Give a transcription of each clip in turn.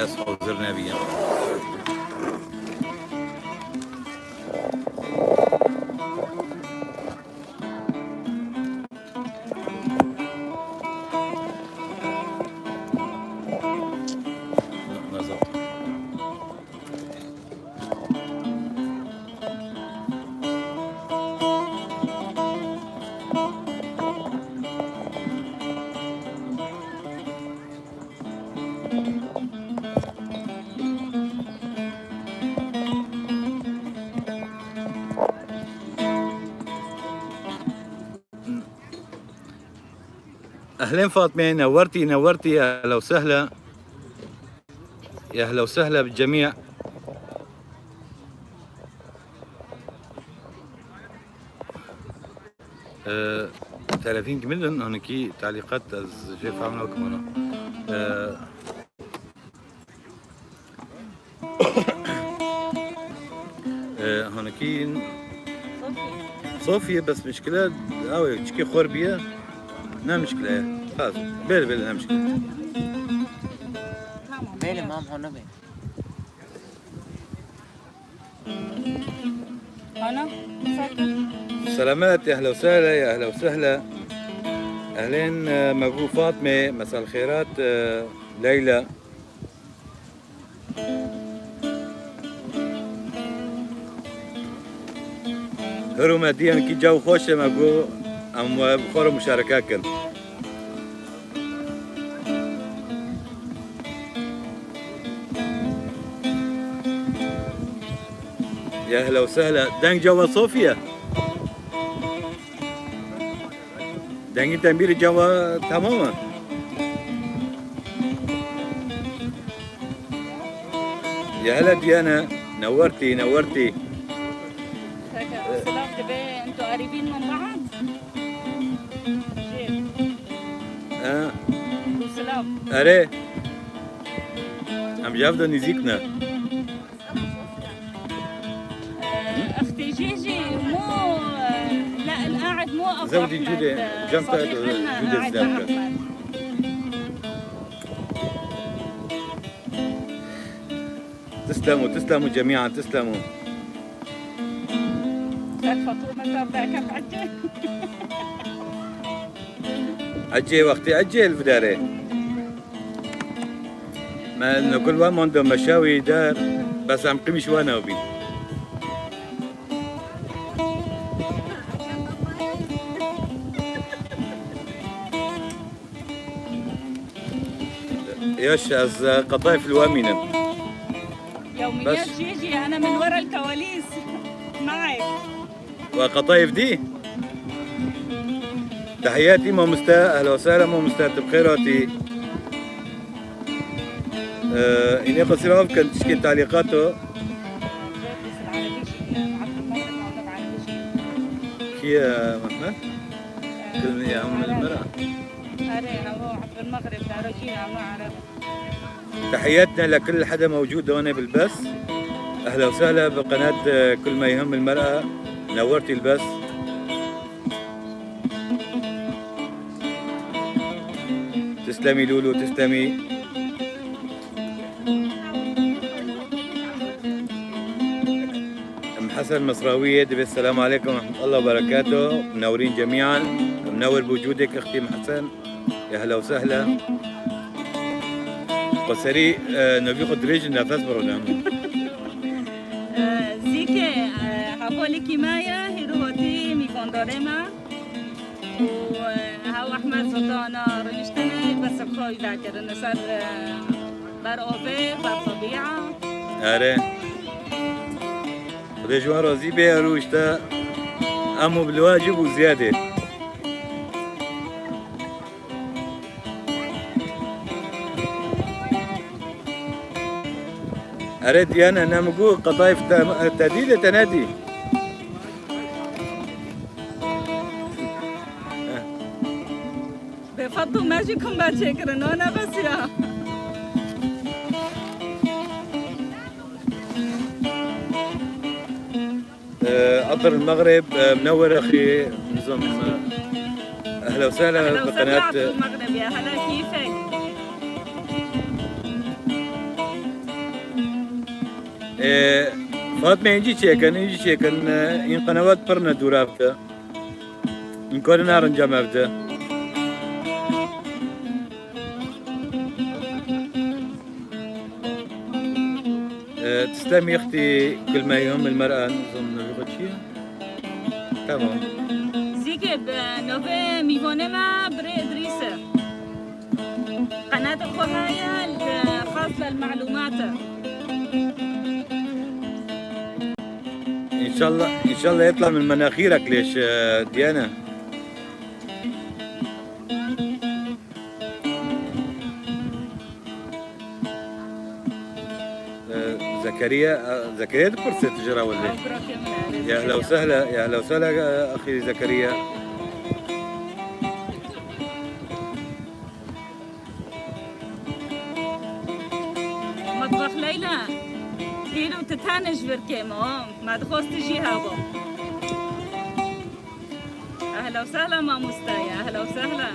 كاس حاضر نبيا. نظبط. اهلين فاطمة، نورتي نورتي، يا اهلا وسهلا، يا اهلا وسهلا بالجميع. تعرفين كملن هونيكي تعليقات از جيف عملوكم هنا. هونيكي صوفيا، بس مشكلة أو تشكي خور بيا نا مشكلة، خلاص بيل بيل نا مشكلة. بله مام هنا بي. أنا سلامات، يا أهلا وسهلا، يا أهلا وسهلا، أهلين. مبروك فاطمة، مساء الخيرات. ليلى هرو ماديا كي جو خوشة مبروك أم بخور مشاركاتكن. يا أهلا وسهلا. دانك جوا صوفيا، دانك تنبير جوا تماما. يا هلا ديانا، نورتي نورتي. سلام تبي، انتوا قريبين من بعض؟ جيب. اه. سلام. اره عم جافدو نزيكنا. اختي جيجي مو لا، القاعد مو ابو زودي احمد. جودة، جنب صديق لنا جودة قاعد الزلمة. احمد. تسلموا تسلموا جميعا، تسلموا. لك فطومة تبع كم عجة. عجي وقتي عجي الفداري، ما انه كل واحد عنده مشاوي دار، بس عم قيمي شو انا وبي. ياش از قطايف الوامنة. يوميات بس. جيجي، انا من ورا الكواليس معك. وقطايف دي. تحياتي ماموستا، اهلا وسهلا ماموستا، بخيراتي. إني قصير كنت تشكي تعليقاته. بس العربي شيء عبد المغرب ما بعرف شيء. كي يا محمد كل يا أم المرأة. أري هو عبد المغرب دارجينا ما عرف. تحياتنا لكل حدا موجود هون بالبث، اهلا وسهلا بقناة كل ما يهم المرأة، نورتي البث. تسلمي لولو، تسلمي. ام حسن المصراوية دبي، السلام عليكم ورحمة الله وبركاته، منورين جميعا، منور بوجودك اختي ام حسن، يا هلا وسهلا. قصري نبي قدريج النفس برونام. زيكي هقولي كيمايا هيروتي مي فوندوريما وهو احمد سلطانة رنشتني بس بخوي ذاكر انه صار بر اوفي بر طبيعة. اره خدي جوان راضي بيه روشتا امو بالواجب وزيادة. أريد ديانا نامقو قطايف تديدة تنادي. بفضل ماجيكم باتشكرن وانا بس يا عطر المغرب، منور اخي نظام، اهلا وسهلا. اهلا وسهلا. بقناة عطر المغرب، يا هلا، كيفك؟ إيه، فاطمة انجي تشيكن انجي تشيكن إن قنوات برنا دورابتا إن كون نار جمعبتا. تسلمي يا اختي، كل ما يهم المرأة نظن بياخد شيء. تمام. زيكي نوفي ميفونما ما بري ادريسة قناة الخهايا خاص للمعلومات. ان شاء الله ان شاء الله يطلع من مناخيرك. ليش ديانا؟ زكريا، زكريا فرصة تجرى ولا إيه؟ يا اهلا وسهلا، يا اهلا وسهلا اخي زكريا. مطبخ ليلى كيلو تتانج بركيمو ما دخوز تجي هابو. اهلا وسهلا ماموستا، يا اهلا وسهلا.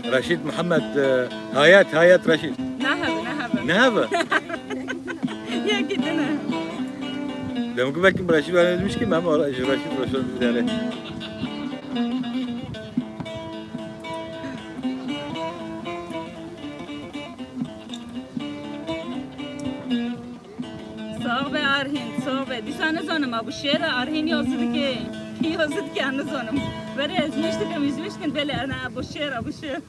رشيد محمد، هايات هايات رشيد. نهب نهب. نهبة. يا كده نهب. لما قبل رشيد انا مش كيما رشيد رشيد بداري. صعبة أرهين صعبة دي سنة زانم أبو الشيرة أرهين يوزدك يوزدك أنا زانم بري ازمشتك مزمشتك بلي أنا أبو الشيرة أبو الشيرة.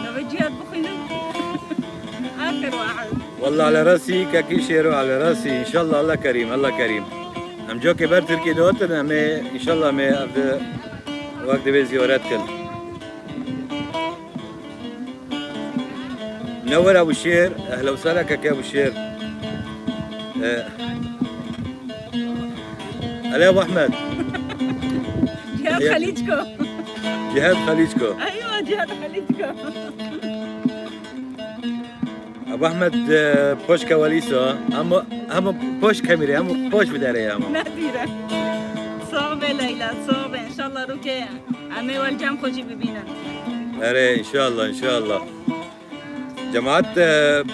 نوجيات بخينا آخر واحد. والله على راسي كاكي شيرو على راسي. ان شاء الله الله كريم الله كريم. ام جوكي بر تركي دوت ان شاء الله ما ابدا وقت بزيارات كل. منور ابو الشير، اهلا وسهلا كاكي ابو الشير. هلا ابو احمد. جهاد خليجكو. جهاد خليجكو. ايوه جهاد خليجكو. ابو احمد، بوش كواليسو هم بوش كاميرا هم بوش بداري هم. نادرة صعبة ليلى صعبة. ان شاء الله روكي عمي والجام خوشي ببينا. اري ان شاء الله ان شاء الله. جماعات،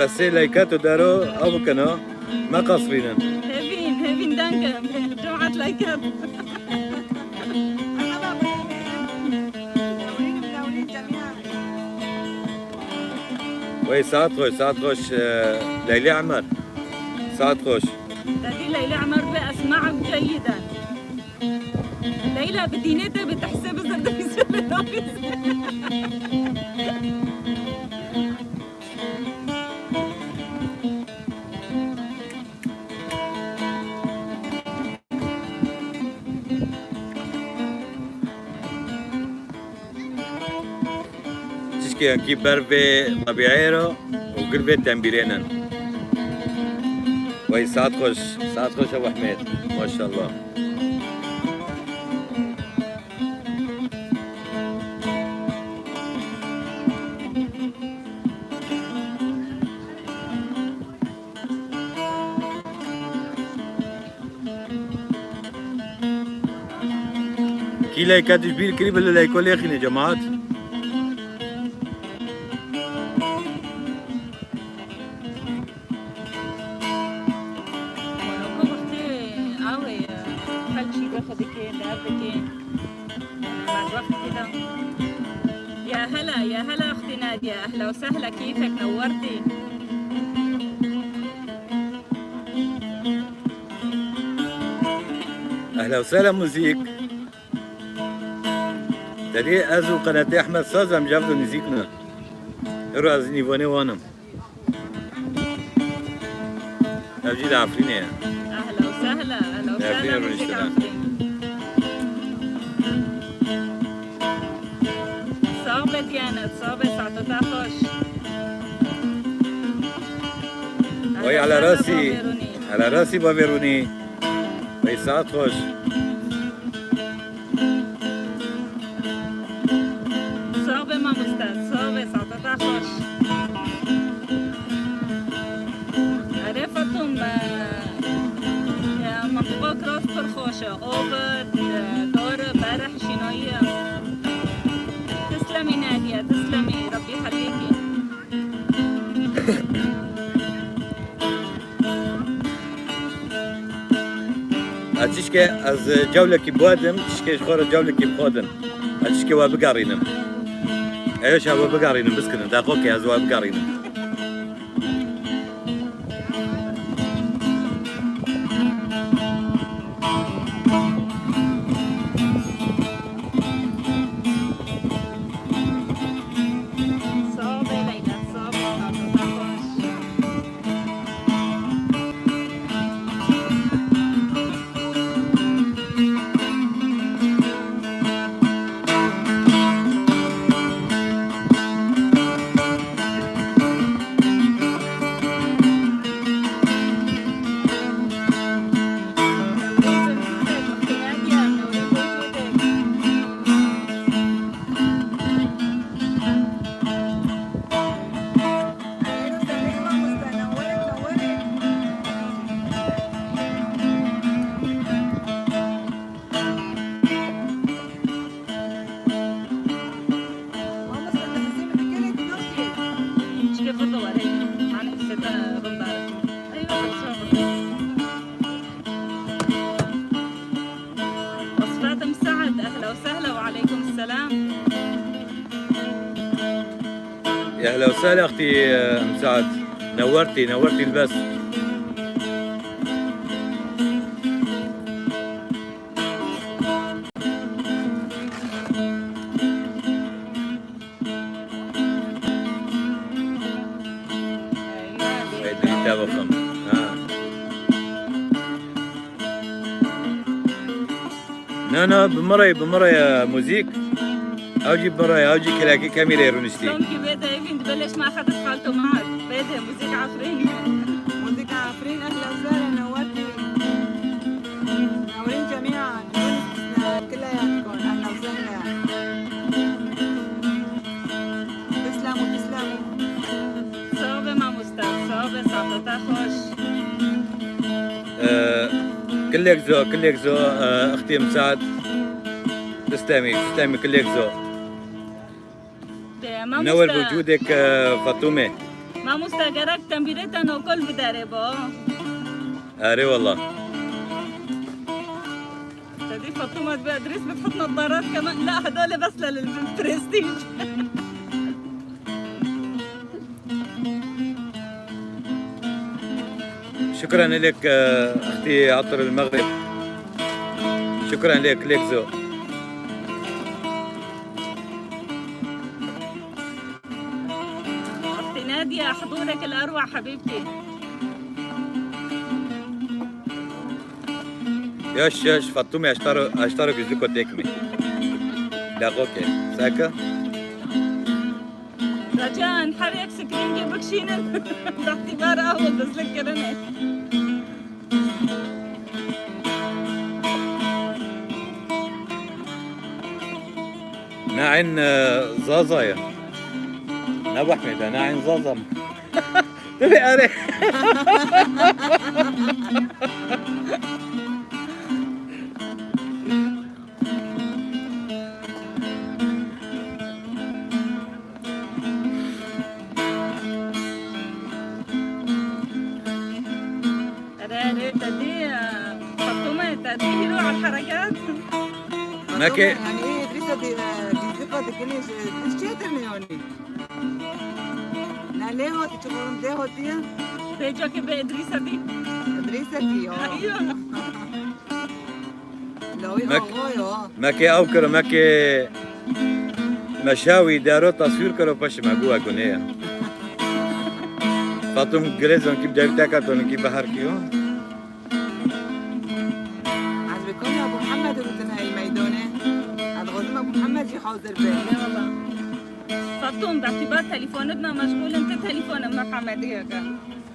بس لايكات ودارو او كانوا ما قصرين. هيفين هيفين دانكا جماعة لايكات. منورين منورين جميعا. وي ساعات خوش ساعات خوش، ليلى عمر ساعات خوش. دادي ليلى عمر بأسمعك جيدا. ليلى بدينتها بتحسب زرد. تشكي كي برفي طبيعيرو وقلبي تنبيرينا. وي ساعات خوش ساعات خوش ابو حميد ما شاء الله. كي لايكات جبير كريب اللي لايكو يا جماعات. يا هلا يا هلا اختي نادية، اهلا وسهلا، كيفك؟ نورتي. اهلا وسهلا موزيك. تدي ازو قناة احمد ساز ام جافدو نزيكنا. رو از نيفوني وانم. ابجي لعفريني. اهلا وسهلا اهلا وسهلا موزيك عفرين. صعبة ديانا صعبة ساعتها خوش. وي على راسي على راسي بافيروني. وي ساعات خوش. صعبة ما مستاذ صعبة ساعتها خوش. عرفتم منطقة كراس برخوشة أوبر دور بارح شينوية. أختي نادية، تسلمي ربي يخليكي. أتشكي از جولة كي بوادم تشكي شخور جولة كي بخودم أتشكي وابقارينم ايش هو بقارينم بس كنا داقوكي از وابقارينم. صعبة ليلى، صعبة خاطر. منورين بوجودك أختي نادية، منورين بوجودك. اهلا وسهلا ماموستا، نورت نورت. ماموستا تحسي بتكلي تركي. مش كيف الدور هي أنا حسيت أنا بنضارب. أيوة بس شو وصفات أم سعد، أهلا وسهلا وعليكم السلام. يا اهلا وسهلا اختي ام سعد، نورتي نورتي البث. أيوة. تابعكم آه. لا لا بمرة بمرة يا موزيك اوجي بمرة اوجي كلاكي كاميرا رونستي. شلون كي بيدا ايفين تبلش ما اخذت خالته معك بيدا موزيك عفرين. موزيكا عفرين، اهلا وسهلا، نورتي. منورين جميعا بدون استثناء كلياتكم، اهلا وسهلا، تسلموا تسلموا. صعبة ما مستر صعبة صعبة خوش. آه كلك ذوق كلك ذوق اختي ام سعد، تسلمي تسلمي كلك ذوق. ما منور مستر بوجودك فاطمة. ما مستر تنبيرتا نوكل بداري بو. اري والله. تدري فاطمة بأدريس بتحط نظارات كمان؟ لا هدول بس للبرستيج. شكرا لك اختي عطر المغرب، شكرا لك لك ذوق. أختي نادية حضورك الأروع حبيبتي. يش يش فاطمة اشترك اشترك جزكو تكمي داقوكي ساكا. رجاء حرك سكرين بكشينن باعتبار قهوة بس لك كرنة. ناعن زازا يا ابو احمد، ناعن زازا تبي اري. أري تدي فاطمة تدي هيرو على الحركات. ما كي- يعني ايه ادريسة دي دي ثقة تكلي شيتر ميوني لا ليه هو تشوفون ده هو تيا. تيجا كبه إدريسة دي. ادريسة تي اه. أيوه. لو ما اه ماكي اوكر ماكي مشاوي دارو تصوير كرو باش ماغوا كونيا فاطم جريزون كيف جايب تاكاتون كيف بحر كيو. عجبكم يا ابو محمد روتنا الميدانة الغزوم ابو محمد جي حاضر به. لا والله فاطمة باعتبار تليفونتنا مشغول، انت تليفون ام محمد هيك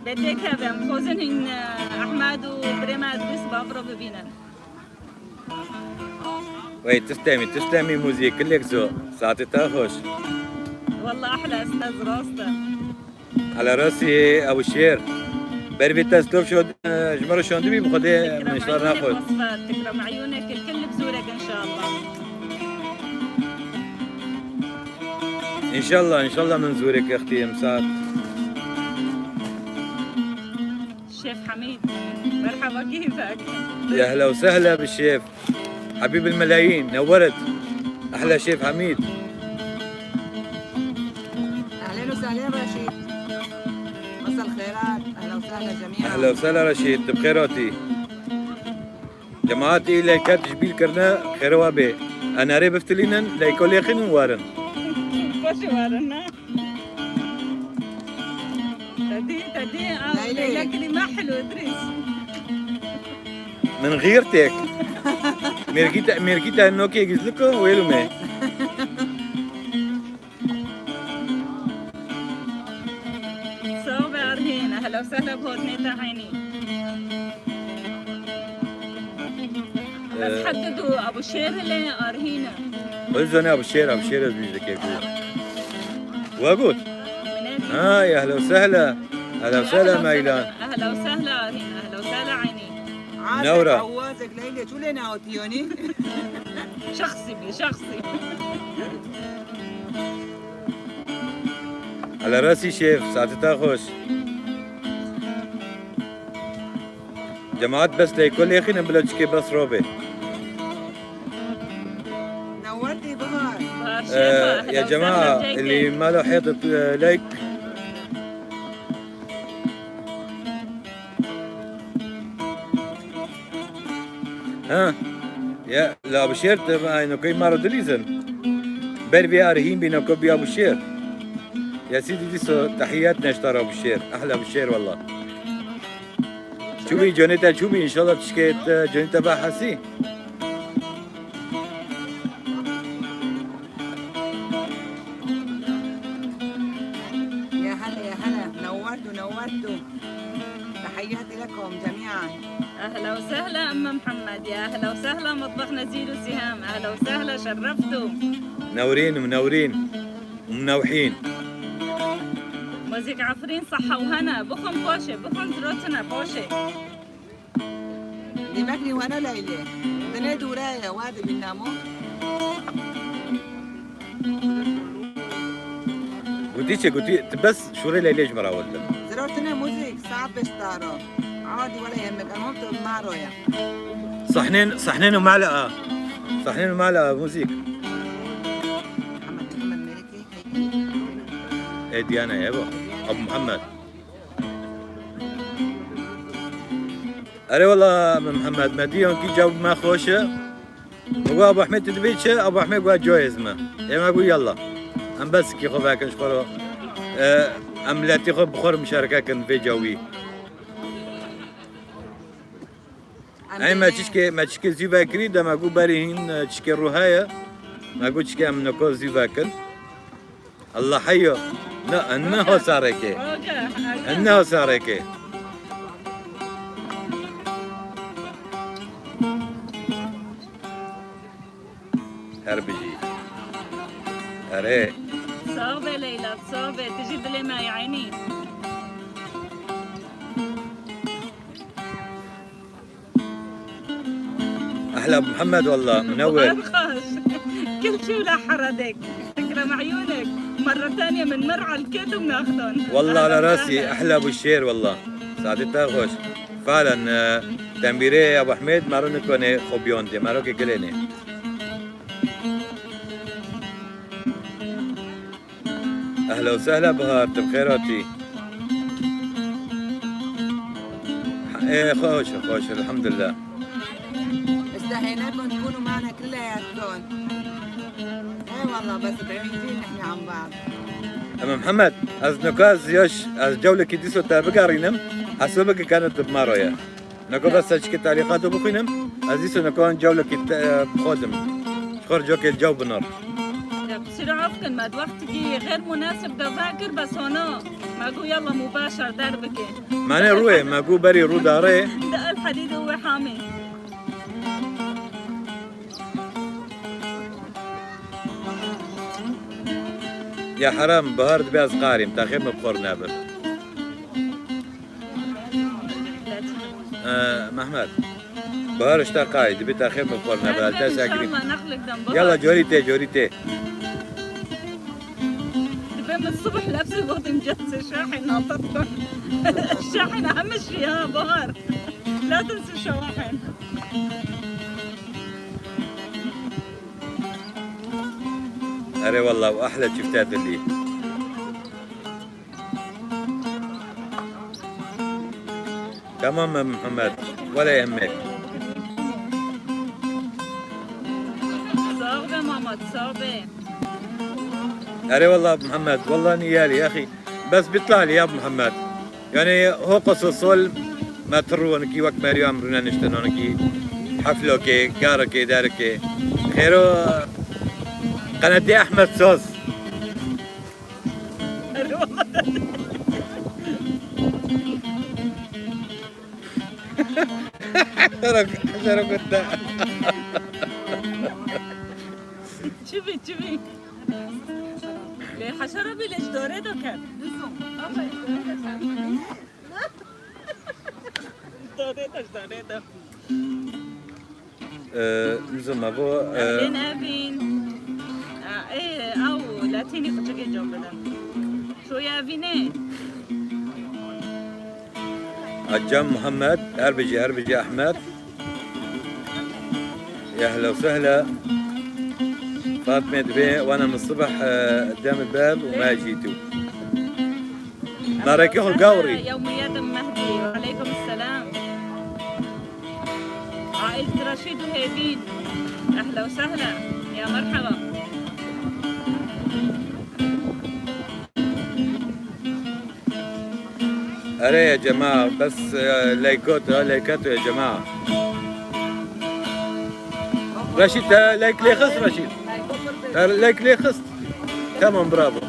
بدك هذا مخوزن إن احمد وبريما ادريس بابرو ببينا. وي تسلمي تسلمي موزيك كلك ذوق ساعتي تاخش. والله احلى استاذ راسته. على راسي ابو الشير بربي تسلوف شو جمر شو بخدي تكرم من شهر عيونك ناخذ. وصفات، تكرم عيونك، الكل بزورك ان شاء الله. ان شاء الله ان شاء الله بنزورك يا اختي ام سعد. الشيف حميد، مرحبا، كيفك؟ يا اهلا وسهلا بالشيف حبيب الملايين، نورت. احلى شيف حميد. اهلين وسهلين رشيد، مساء الخيرات، اهلا وسهلا جميعا. اهلا وسهلا رشيد، بخيراتي. جماعتي لايكات جبيل كرنا خيروا بي انا ري بفتلينن لايكول يخن وارن. خوش وارنا تدي تدي. ليلى. لكن ما حلو ادريس. من غيرتك ميركيتا ميركيتا نوكي جزلكو ويلو مي. صوبة أرهين، أهلا وسهلا بهوتني عيني. بس حددوا أبو شير اللي أرهينة. قلت ابو الشير، ابو الشير بيجي لك واقول. من يا اهلا وسهلا، اهلا وسهلا ميلان. أهلا وسهلا أرهين، أهلا وسهلا عيني. عازك نورة. عوازك ليلى، شو لنا اوتيوني؟ شخصي بي شخصي. على راسي شيف، ساعتها خوش. جماعات بس ليكل يخي نبلش بس روبي. نورتي بهار. بهار شيخة، أهلا يا وسهلا جماعة بجيكي. اللي ما له حيطة like. ها يا لا ابو شير تبع انه كي مارو دليزن بر بي ارهين بينا كوبي ابو شير. يا سيدي ديسو تحياتنا اشترى ابو الشير، احلى ابو الشير والله. شو بي جونيتا، شو بي ان شاء الله تشكيت جونيتا بحسي. يا هلا يا هلا، نورتوا نورتوا، تحياتي لكم جميعا. أهلا وسهلا أم محمد، يا أهلا وسهلا مطبخ نزيل وسهام، أهلا وسهلا، شرفتوا. منورين منورين ومنوحين. موزيك عفرين، صحة وهنا، بخن بوشة بخن زروتنا بوشة. دي مكني وانا ليلى دنا دورايا وادي بنامو. قلتي قلتي بس شو لي ليش مراولت. زروتنا موزيك صعب بشتارو، عادي ولا يهمك، المهم تبقى مع رويا. صحنين صحنين ومعلقة، صحنين ومعلقة موزيك. محمد محمد مالكي. ايه ديانا يا ابو ابو محمد. اري والله ابو محمد ما ديهم كي جاوب ما خوشه بقول ابو حميد تدبيتش ابو حميد قال جويز ما إيه ما اقول يلا ام بس كي خو باكن شخورو ام لا تيخو بخور مشاركة كن في جوي. اي ما تشكي ما تشكي زي فاكري ده ما اقول باري هين تشكي الرهاية ما اقول تشكي ام نكو زي فاكر الله حيو لا انه ساركي انه ساركي. هربجي اري. صعبة ليلى صعبة تجي لي ما يا عيني. احلى ابو محمد والله منور. خاش كل شيء ولا حردك، تكرم عيونك مرة ثانية من مر على الكيت وبناخذهم. والله على أهلاً راسي. وسهلاً. احلى ابو الشير والله ساعتها خوش فعلا. تنبيري يا ابو حميد مارو نكوني خوبيون دي مارو كي كليني. اهلا وسهلا بهار بخيراتي. ايه خوش خوش الحمد لله. استحيناكم تكونوا معنا كلياتكم. ايه والله بس بعيدين نحن عن بعض. اما محمد از نكاز يش از جولة كي ديسو تابقارينم حسبك كانت بمارويا نكو بس اشكي تعليقات بخينم از ديسو نكون جولة كي بخودم شخور جوكي الجو بنار. بصيروا عفكن ما وقتك غير مناسب دفاكر بس هنا ما قو يلا مباشر دربك. معناه روي ما قو بري رو داري. دق الحديد هو حامي. يا حرام بهار بياز قاري متاخير مبخور نابر. محمد بهار اشتا قايد بتاخير مبخور نابر. ان شاء الله نخلق دم. يلا جوريتي جوريتي. من الصبح لابسه بوطي مجهزة شاحن ناطرتكم. الشاحن اهم شيء، ها بهار لا تنسوا الشواحن. اري والله واحلى شفتات اللي. تمام يا محمد ولا يهمك. صعبة ماما صعبة. اري والله ابو محمد، والله نيالي يا اخي، بس بيطلع لي يا ابو محمد. يعني هو قصص ما ترو كي وقت مريم رونا نشتنونكي حفلوكي كاركي داركي خيرو قناتي احمد صوص. حشرك حشرك انت. شوفي شوفي ليه حشرة بليش دوري دو كان دوري دو دوري دو. نزم ابو اهلين افين. ايه او لاتيني قچك جواب بدم شو يا افيني. عجام محمد هربجي هربجي احمد، يا اهلا وسهلا. فاطمة دبي وانا من الصبح قدام الباب وما جيتوا. نارك القوري. يوميات ام مهدي وعليكم السلام. عائلة رشيد وهيبين اهلا وسهلا يا مرحبا. اري يا جماعة بس لايكات لايكات يا جماعة. رشيد like لي خص رشيد like لي خص. تمام برافو.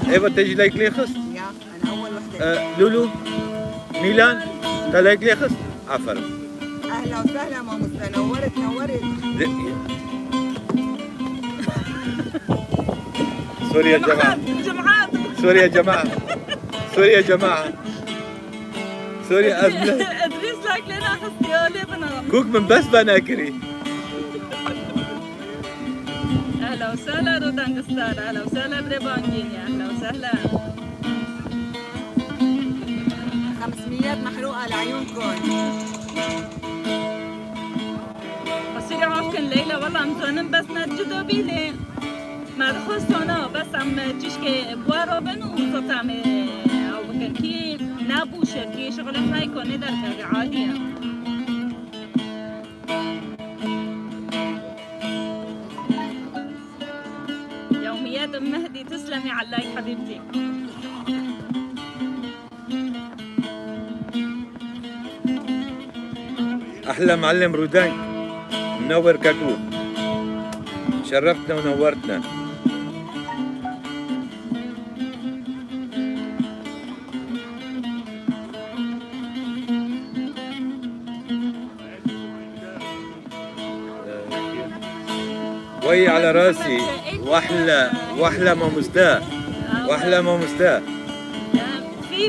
ايوه تجي like لي خص. يا انا اول وحده. لولو ميلان تا like لي خص. عفرم. اهلا وسهلا ماموستا، نورت نورت. sorry يا جماعة. جمعات. sorry يا جماعة. sorry يا جماعة. sorry أزمة. ادريس like لنا خستي لبنا. كوك من بس بناكري. اهلا وسهلا رودانغستار، اهلا وسهلا بريبانجين، يا اهلا وسهلا. 500 محروقة لعيونكم. بصير عافكن ليلى والله عم تونم بس نجدو بيلي ما دخلت بس عم تشكي بوارو بن وصوت عم او بكن كي نابوشة كي شغلة هاي كوني دركة عادية. يوميات ام مهدي تسلمي على ال like حبيبتي. احلى معلم رودان منور كاكو، شرفتنا ونورتنا. وي على راسي واحلى واحلى ماموستا واحلى ماموستا.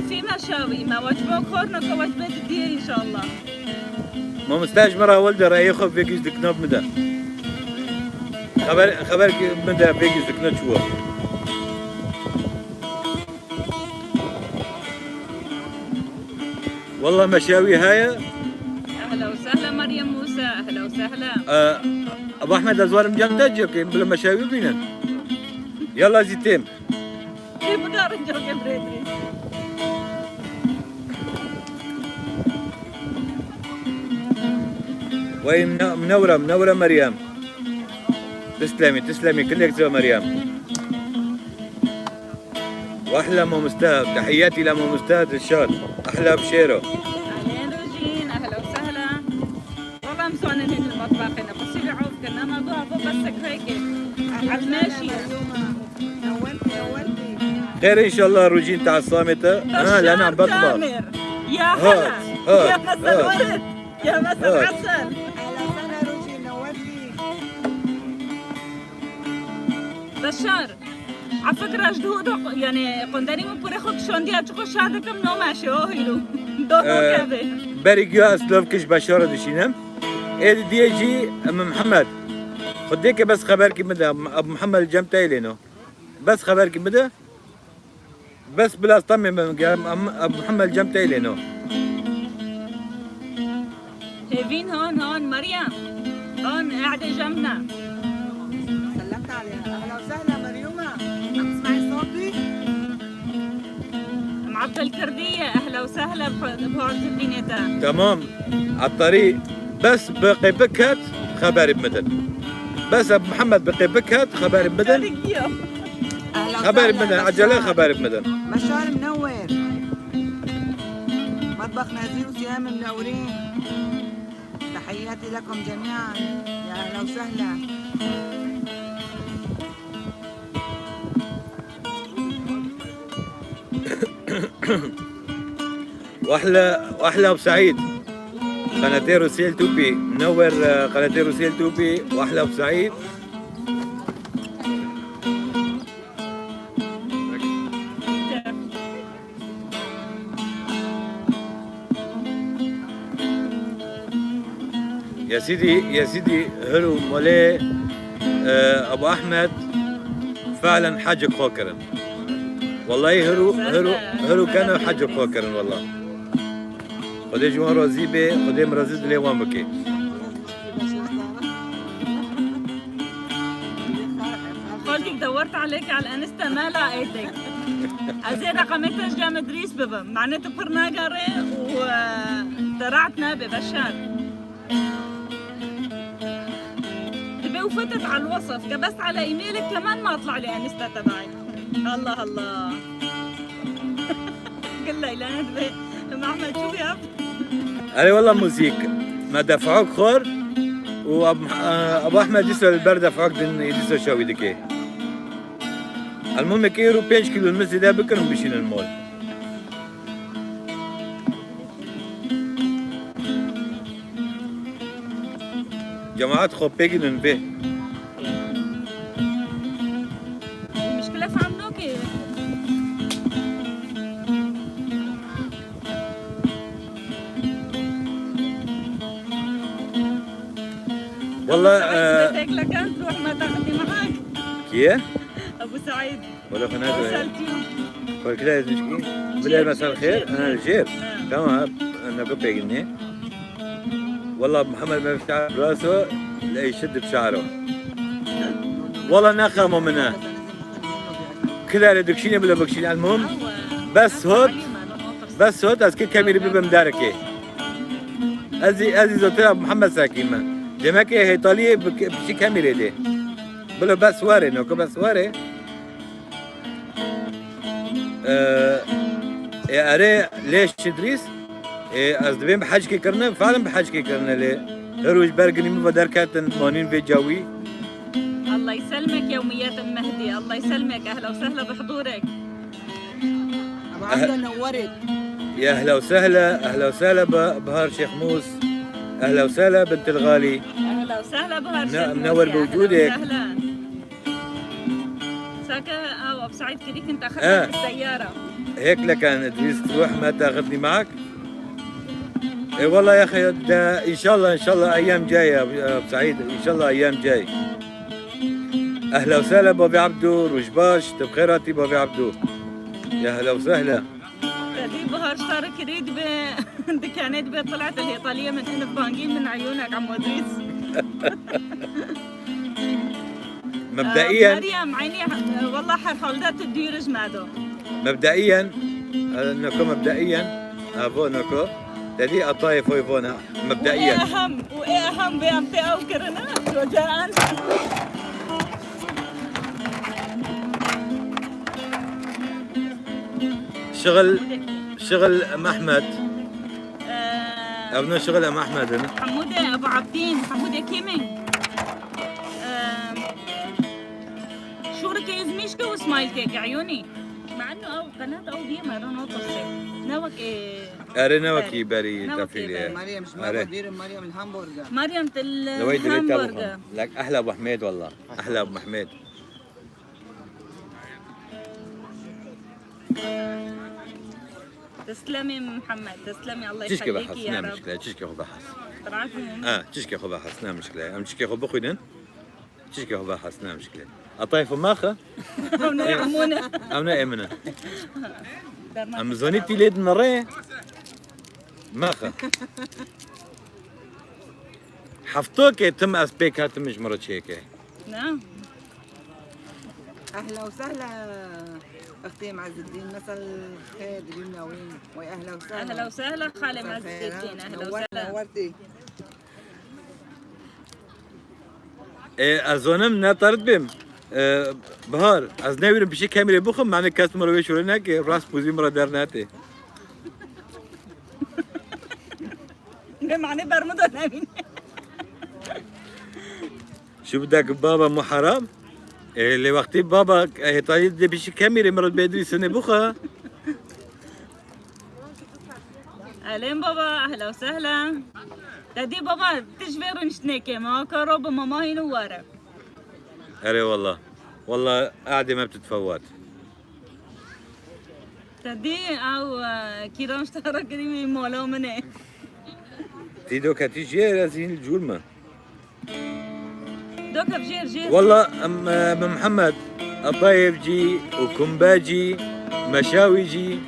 في مشاوي ما وجبة كورنو كوجبة الدير ان شاء الله. ماموستاج مرة ولد رأي يخب فيكيش دكنوب مدى خبر خبر مدى فيكيش دكنوب شو. والله مشاوي هاي. اهلا وسهلا مريم موسى، اهلا وسهلا. ابو احمد ازوار مجنتج بلا مشاوي بينا. يلا زيتين. كيف بقدر نجوك بريدري. وي منورة منورة مريم. تسلمي تسلمي كلك زو مريم. واحلى ماموستا، تحياتي لماموستا الشاد احلى بشيرو. اهلين روجين، اهلا وسهلا. والله مسونا هن المطبخ هنا بصير عوف كنا ما ضعفوا بس هيك على الماشي. نورتي نورتي. خير ان شاء الله روجين تاع الصامتة. لا انا عم بطبخ. يا هلا يا مسا الورد يا مسا العسل. اهلا وسهلا روجين نورتي. بشار على فكرة جدود يعني قندري من بوري خود شوندي أشوف شادكم نو ماشي أو هيلو دو كذا. بريگيو اسلوف كش بشار دشینم. ايه دي جي ام محمد خديك بس خبرك مدى ابو محمد جنب تايلينو بس خبرك مدى بس بلا طمي ابو محمد جنب تايلينو. هيفين هون هون مريم هون قاعدة جنبنا. سلمت عليها. اهلا وسهلا مريومه، عم تسمعي صوتي؟ ام عبد الكردية اهلا وسهلا بهون بينتا. تمام على الطريق بس بقي بكت خبري بمدن، بس ابو محمد بقي بكت خبري بمدن، اهلا خبري وسهلا بمدن عجله بشار. خبري بمدن. بشار منور، مطبخ نازير وسهام منورين. تحياتي لكم جميعا، يا اهلا وسهلا. واحلى ابو سعيد قناتي روسيل توبي منور، قناتي روسيل توبي واحلى ابو سعيد. يا سيدي يا سيدي هلو مولاي ابو احمد فعلا حاج خوكرن والله. هلو هلو هلو كانوا حاج خوكرن والله. خدي جوان رازي بي خدي مرازي دلي وان بكي. قلتك دورت عليك على الانستا ما لقيتك. ازي رقمتك جام ادريس بابا معناته برناقري ودرعتنا ببشار. تبي وفتت على الوصف كبست على ايميلك كمان ما طلع لي انستا تبعك. الله الله. قل لي لا ام احمد شو يا أنا والله موزيك ما دفعوك خور وابو ابو احمد يسأل البرد دفعوك دن يدسو شوي دكي. المهم كيرو 5 كيلو المسي ده بكرم بشين المول. جماعات خو بيجن به. المشكلة في عملوكي. والله سعيد بدك لكان تروح ما تاخذني معك. كيف؟ ابو سعيد ولا قناة سالتيو. كده نشكي بالله. مساء الخير انا الجيب. تمام انا بيجني والله. ابو محمد ما بشعر براسه لا يشد بشعره والله نخمه منه كده دكشيني بلا بكشيني. المهم بس هوت بس هوت از كل كاميرا بيبقى مداركه ازي ازي زوتر ابو محمد ساكيمه دمك ايطالية بشي كاميرا دي بلا بس واري نوكو بس واري. يا اري ليش تدريس؟ إيه از دبين بحاج كرنا فعلا بحاج كرنا ليه هروج برقني مبدر كاتن مانين في جوي. الله يسلمك يوميات ام مهدي، الله يسلمك، اهلا وسهلا بحضورك. ابو عبده نورت. يا اهلا وسهلا، اهلا وسهلا بهار شيخ موس، اهلا وسهلا بنت الغالي. اهلا وسهلا بهار شيخ موس، منور يا أهلا بوجودك. وسهلا. ساكا او ابو سعيد كذي كنت اخذتك بالسيارة. هيك لكان ادريس تروح ما تاخذني معك؟ اي والله يا اخي ده ان شاء الله ان شاء الله ايام جاية يا ابو سعيد، ان شاء الله ايام جاي. اهلا وسهلا بابي عبدو رجباش بخيراتي بابي عبدو، يا اهلا وسهلا. تدري بهار صار كريد ب دكانات بيت طلعت الايطالية من انف بانجين من عيونك عمو ادريس. مبدئيا مريم عيني والله حرحولدات الديرج مادو. مبدئيا نكو مبدئيا افو نكو تدي قطايف ويفونا مبدئيا. وايه اهم وايه اهم بي ام تي او كرنا رجاء. شغل ام احمد. ابنو شغل ام احمد انا. حموده ابو عابدين، حموده كيمينج. شو ركيز ميشكا وسمايل كيك عيوني، مع انه او قناة او دي ما نوتصل نوك إيه. ارينا وكي باري نوكي تفيلي. باري. مريم مش أري. مدير مريم الهامبرجر. مريم لويد بيت ابو الهامبرجر. لك احلى ابو حميد والله، احلى ابو حميد. تسلمي محمد، تسلمي الله تشكي يخليكي بحث يا نعم رب. مشكلة تشكي بحث. طلعت. اه تشكي خو بحس مشكلة ام تشكي خو بخوينن تشكي خو بحس مشكلة أطايف ماخا عمونا أمنا إمنا أم زونيتي ليد نري ماخا حفتوك تم أسبيك هاتم مش مرة شيكي. نعم. اهلا وسهلا اختي معز الدين، مساء الخير دليلنا وين ويا اهلا وسهلا. اهلا وسهلا خالي مساء معز الخير، الدين، اهلا وسهلا. نورتي. إيه أزونم نطرد بهم إيه بهار از ناوي بشي كاميرا بخم معنى كاس مرة ويشورناك راس بوزي مرة دارناتي. بمعنى برمضة نامين. شو بدك بابا مو حرام؟ إيه اللي وقتي بابا إيه طيب بشي كاميرا مرة بيدري سنة بخا. اهلين بابا، اهلا وسهلا. دادي بابا تجبر نشتنيكي ما كروب ماما هي نوارة. أري والله والله قاعدة ما بتتفوت. تدي او كيران اشترى كريمي مولا مني. تيدو كاتيجي لازم الجولمة. دوكا بجير جير. والله ام محمد الطيب جي وكمباجي مشاوي جي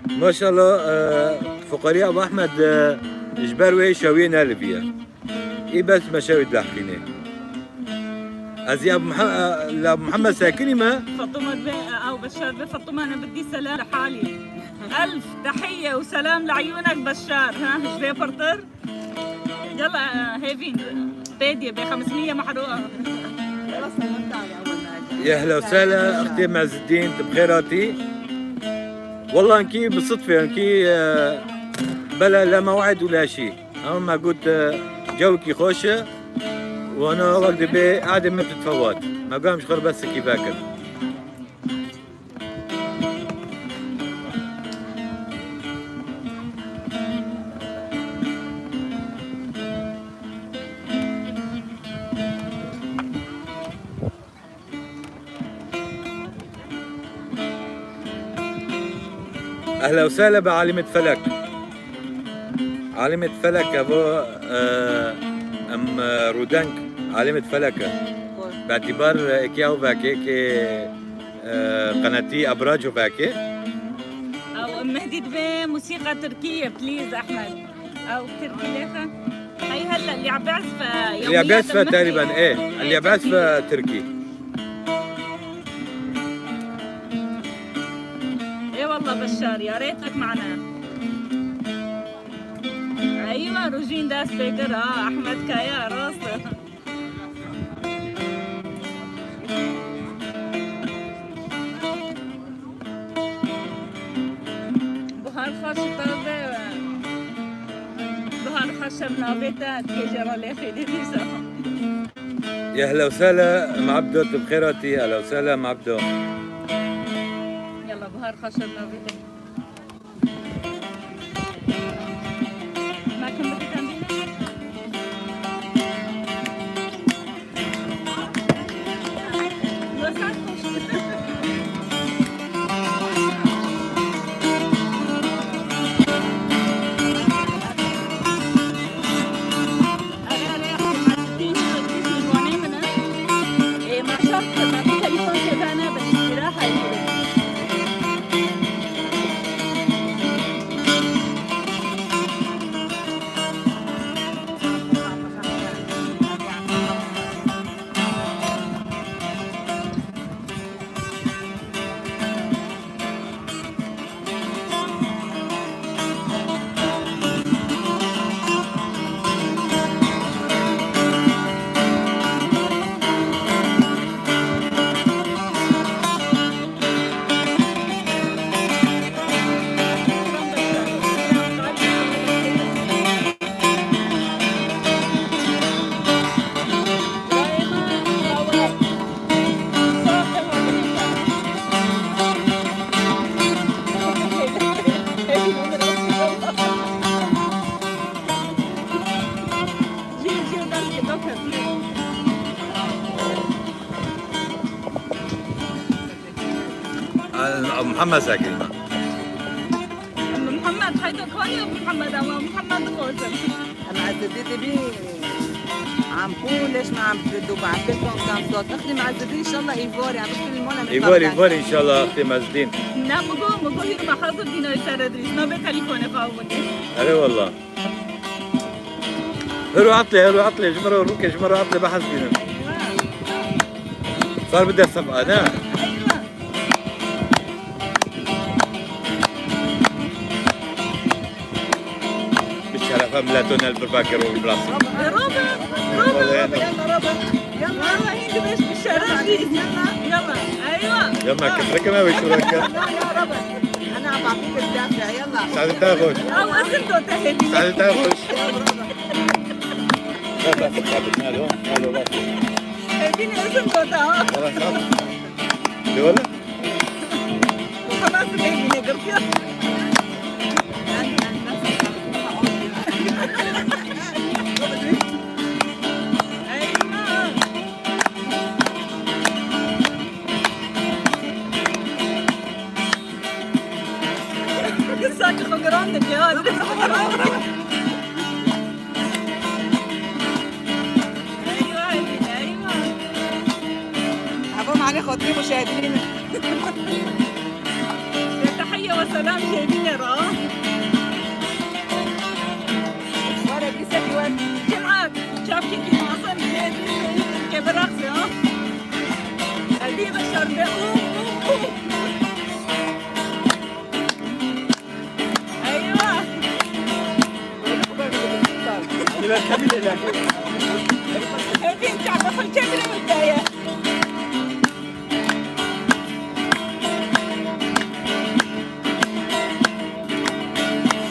ما شاء الله. فقرية ابو احمد جبروي شاوينا لبيا اي بس مشاوي تلاحقيني ازي ابو محمد ابو محمد ساكني ما فاطمة او بشار بفاطمة انا بدي سلام لحالي. الف تحية وسلام لعيونك بشار. ها جبي برتر يلا هيفين بادية ب 500 محروقة. خلص سلمت علي اول ما اجى. يا اهلا وسهلا اختي معز الدين بخيراتي. والله انكي بالصدفة انكي بلا لا موعد ولا شيء. انا ما قلت جوكي خوشة وانا وقت بي قاعدة ما بتتفوت ما قامش غير بس كيف اكل. اهلا وسهلا بعالمة فلك. عالمة فلك ابو ام رودانك عالمة فلك باعتبار اكياو باكي كي قناتي ابراج باكي. او ام مهدي دبي موسيقى تركية بليز احمد او تركي ليخة. هي هلا اللي عم بيعزف اللي عم بيعزفها تقريبا ايه اللي عم بيعزفها تركي. ايه والله بشار يا ريتك معنا. ايوه روجين داس بيكر احمد كايا راس. بهار خاش طابة بهار خاش منابتا تيجرا ليخي ديسا. يا اهلا وسهلا ام عبدو بخيراتي. اهلا وسهلا ام عبدو. يلا بهار خاش منابتا. ما كملت تمرين؟ ما شرط ما في تليفون شبانة بالاستراحة. محمد ساكن. محمد حيدر كوني ابو محمد ابو محمد خوزم. معززتي بي عم قول ليش ما عم تردوا؟ بعثت لكم كم صوت. اختي معززتي ان شاء الله ايفوري عم بكتب المولا من ايفوري ايفوري ان شاء الله اختي مازدين. نه مگو مگو هیرو ما حاضر دینای سر ادریس ما به تلفن خواهو اري والله. هرو عطلي هرو عطلي جمرة روكي جمرة عطلي بحث بينا. صار بدها صفقة نعم. ايوه. بالشرف لا تونل برباكر والبلاصة. رابع رابع. يلا ربا يلا. والله هندي باش بالشرف دي. يلا. يلا ايوه. يلا كفرك ما بشورك. لا يا ربا انا عم بعطيك الدافع يلا. سعد تاخذ. او اسم دوتا هدي. سعد تاخذ. يلا ربا. لا تاخذ ماله ماله. هديني اسم دوتا. ولا خلاص هديني قلت ايوه. ساكي خجراندك يا ايوه ايوه. عفوا علي خاطري مشاهدين. تحية وسلام شايفين راه. ولا بيسكي وين. جمعة شاف كيف معصم كيف الرقص ها هدي بشر ده. ايوه. هدي انت عم بخل كاميرا والداية.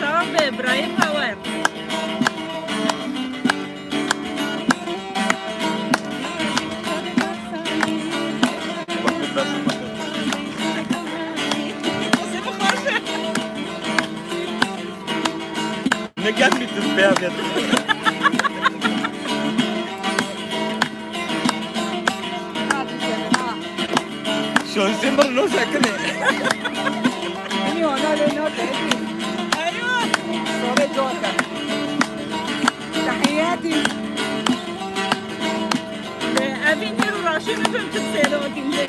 صعب ابراهيم باور. نجد mit dem شو سمر لو ساكنة. ايوه. صورة جوكر. تحياتي. ابي هيرو راشي نفهم تبسيلو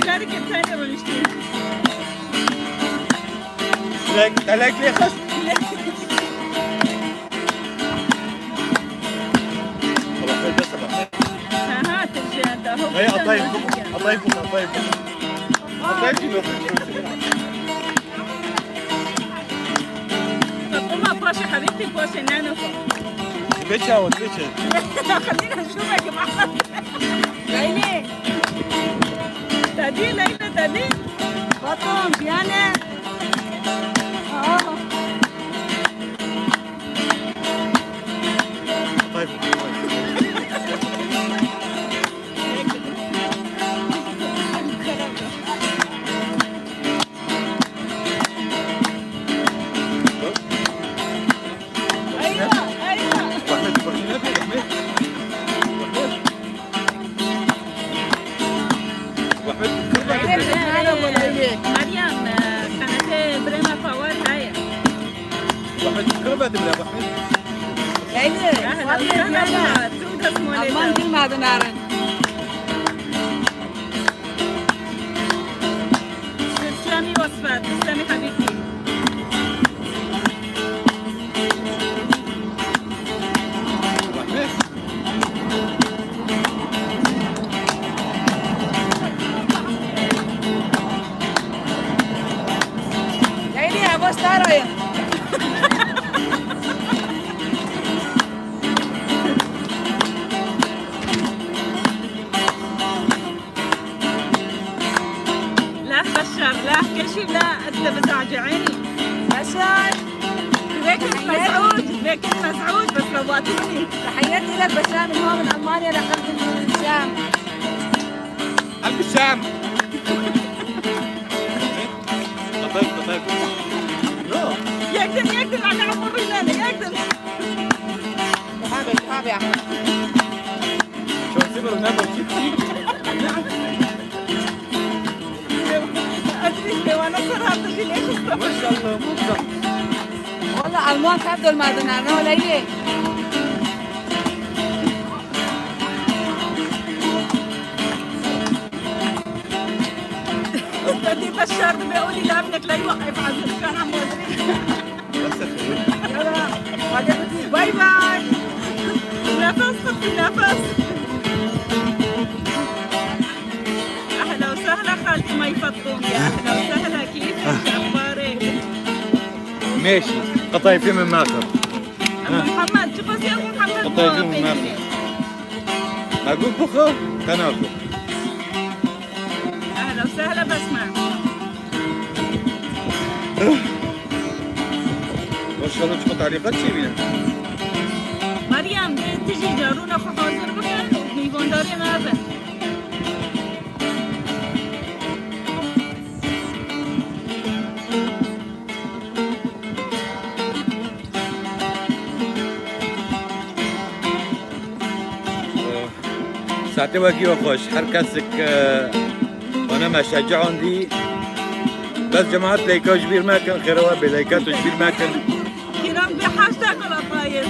شارك الثاني رونشتي. لك لك لي خش. ها تمشي انت. هي قطايفكم قطايفكم قطايفكم قطايفكم. طب باشا حبيبتي باشا نانو. بيتشا وبيتشا. خلينا نشوفك يا محمد. ليلى. تادي ليلى تادي. بطن بيانا. قطايفكم. ايوه ايوه. احمد احمد مريم قناة بريما باور هاي. احمد كربت يا ابو احمد. ليلى. اهلا وسهلا سودة أمان سموليتا. كل ما دنارن. تسلمي وصفات تسلمي حبيبتي. ابو احمد. ليلى يا بوس تارا. لا بشر لا كل شيء لا انت بزعج عيني. بشار. ذاك مزعوج ذاك مزعوج بس روقتوني. تحياتي لك بشار من هون من المانيا لقلب الشام. قلب الشام. قطايف قطايف. يقدم يقدم على عمر رجاله يقدم. صحابي صحابي يا احمد. شو سمر نبر ادري وانا صراحه ليش. ما شاء الله مبدع. والله المان كابدول ما دنارن ليلى. بشار بيقولي لابنك لا يوقف عزل كان عم يلا بعدين بتقول باي باي. نفس، خطي نفس. اهلا وسهلا خالتي مي فطوم، يا اهلا وسهلا، كيفك؟ شو اخبارك؟ ماشي، قطايفين من ماخر. ابو محمد، شو بس يا ابو محمد؟ قطايفين من ماخر. معقول بخو تناكل. اهلا وسهلا بسمة. ما شاء الله شو تعليقات شي بينا. مريم تجي جارونا خو حاضر بكن وبنيفون داري ما. ساعتي واقي وخوش هر كاسك وانا ما شجعهم دي بس جماعة ليكا جبير ما كان خيروا بليكات جبير ما كان. كيران بحاج تاكل قطايف.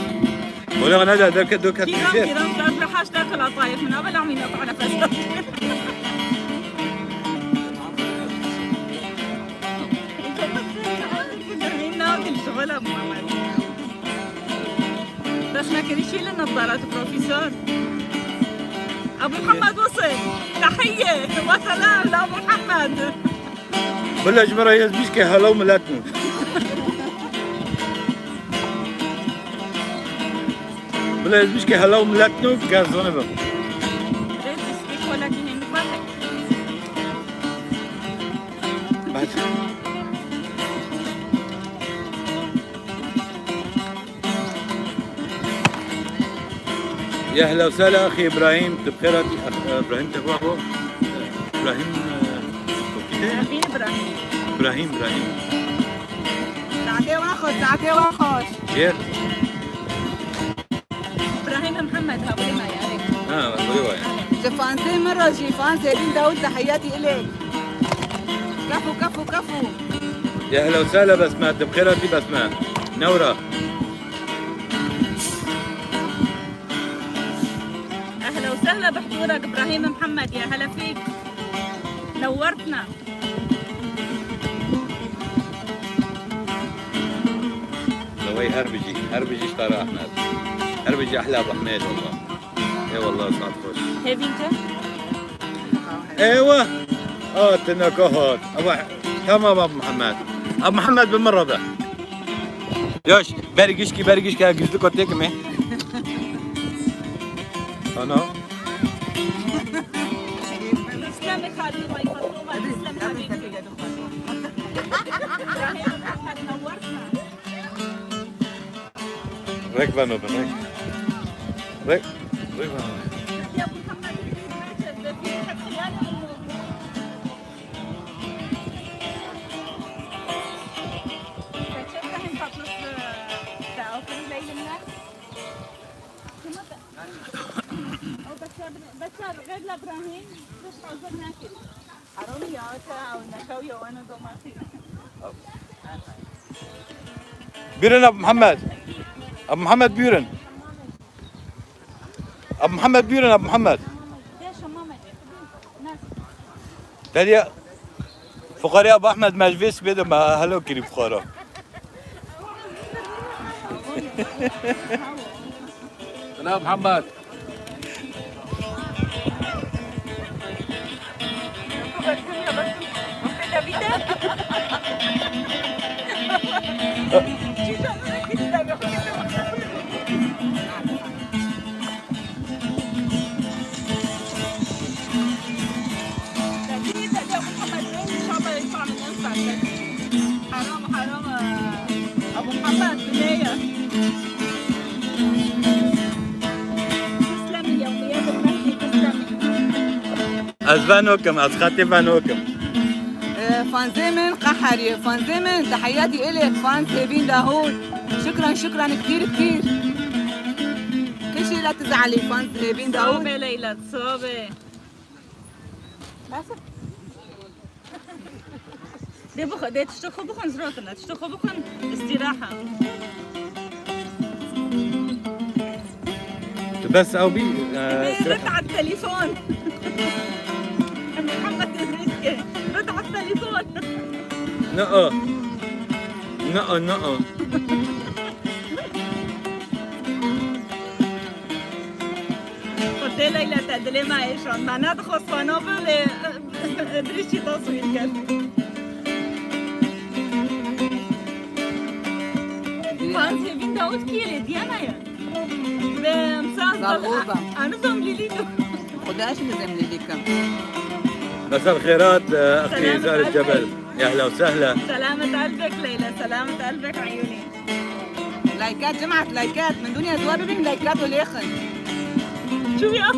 ولا انا دوك دوك. كيران كيران كان بحاج تاكل قطايف من قبل عم ينقطع نفسه. بس ما كان يشيل النظارات بروفيسور. ابو محمد وصل، تحيه وسلام لابو محمد. بلا جمرة يزبيش هلو ملاتنو. بلا يزبيش هلو ملاتنو كازونه بم. بعد يا اهلا وسهلا اخي ابراهيم، بخير أخ ابراهيم؟ تبعه ابراهيم ابراهيم ابراهيم. ابراهيم ابراهيم. ساعتين واخذ، ساعتين واخذ. كيف؟ ابراهيم محمد هابولي ما يعني. اه جفانسي مرة جيفان سيدين داود، تحياتي إلك. كفو كفو كفو. يا اهلا وسهلا بسمة، بخير بسمة نورة. اهلا وسهلا بحضورك ابراهيم محمد، يا هلا فيك، نورتنا. لوي هربجي هربجي اشترى احمد هربجي، احلى ابو حميد والله. اي والله صعب خوش. هيفينك. ايوه تنكهات ابو تمام ابو محمد، ابو محمد بالمره ده ياش برگشکی برگشکی گزدو کتک می انا. تسلمي خالتي مي فاطمه، تسلمي حبيبتي. ابراهيم محمد نورتنا. ركبة نوبن رك رك ركبة. يا ابو محمد في ريحه خيانه بالموضوع. ابراهيم تطلس او بشار بشار غير لابراهيم بس حاضر ناكل حرامي يا او نكاوي وانا دوماتي. بيرن ابو محمد، ابو محمد بيرن، ابو محمد بيرن، ابو محمد. تالي فقراء ابو احمد مجلس بيدو ما هلو كري فقراء. سلام محمد. حرام حرام ابو محمد بناية. تسلمي يوميات المهدي، تسلمي. از فانوكم از خاتي فانوكم. فانزيمن قحري فانزيمن، تحياتي إلك فان سيفين داهود، شكرا شكرا كثير كثير. كل شيء لا تزعلي فان سيفين داهود. صوبة ليلى صوبة. دي بخ دي تشتخو بخن زروتنا تشتخو بخن استراحة. بس او بي رد على التليفون محمد رد على التليفون. نقا نقا نقا. قلت ليلى تدلي ما ايشان ما ندخل صنابل ادري شي تصوير كان. فانسي بين داود كيلي ديانا يا بمساز. زلغوطة. انا زمليليتو. خداش نزمليليكم. مساء الخيرات اختي سلامة زهر الجبل، يا اهلا وسهلا. سلامة قلبك ليلى، سلامة قلبك عيوني. لايكات جمعت لايكات من دنيا زوابي لايكات وليخن. شو يا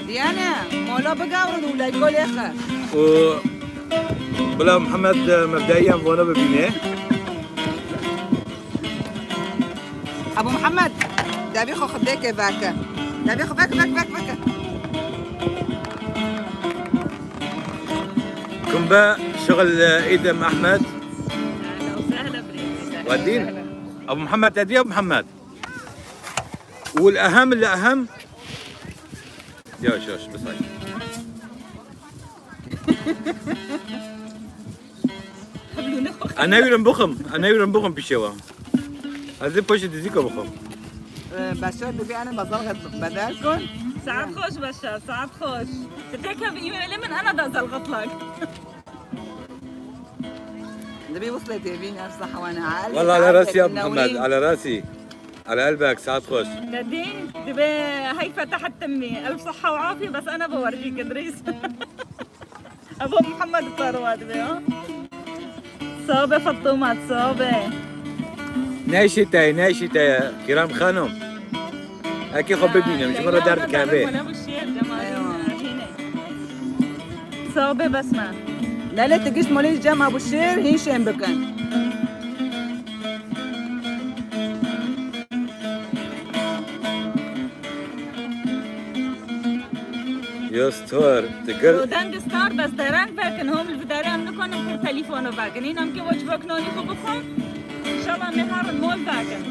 ديانا مولا بقاورد ولايكو ليخن. و بلا محمد مبدئيا فونا ببينه. ابو محمد دابيخو خديك باكا دابيخو باكا باكا باكا باكا. كنبا شغل ايدم احمد. اهلا وسهلا بريتي. ودين ابو محمد تدري ابو محمد، والاهم الاهم يا شوش بس هاي. انا يورم بخم، انا يورم بخم بيشوا هذا بوش ديزيكو بخم. بشار ببي انا بزلغط بدالكم. ساعات خوش بشار، ساعات خوش. بدك بايميل من انا دا زلغط لك. نبي وصلت يا بين الف صحة وانا عقل. والله على راسي يا ابو محمد، على راسي، على قلبك ساعات خوش. ددين دبي هي فتحت تمي، الف صحة وعافية. بس انا بورجيك ادريس. ابو محمد الثروات دبي ها صابة فطومات صابة. ناشي تاي ناشي تاي كرام خانم اكي خو ببينا مش مرة دارت كابي. صابة بسمة. لا لا تجيش مولي جام ابو الشير هين بكن. يستر تقر رودنگ ستار بس درنگ بکن هم الفداري هم نکنم پر تليفون بکن این هم که وجبک نانی خو بخون ان شاء الله نهار مول بکن.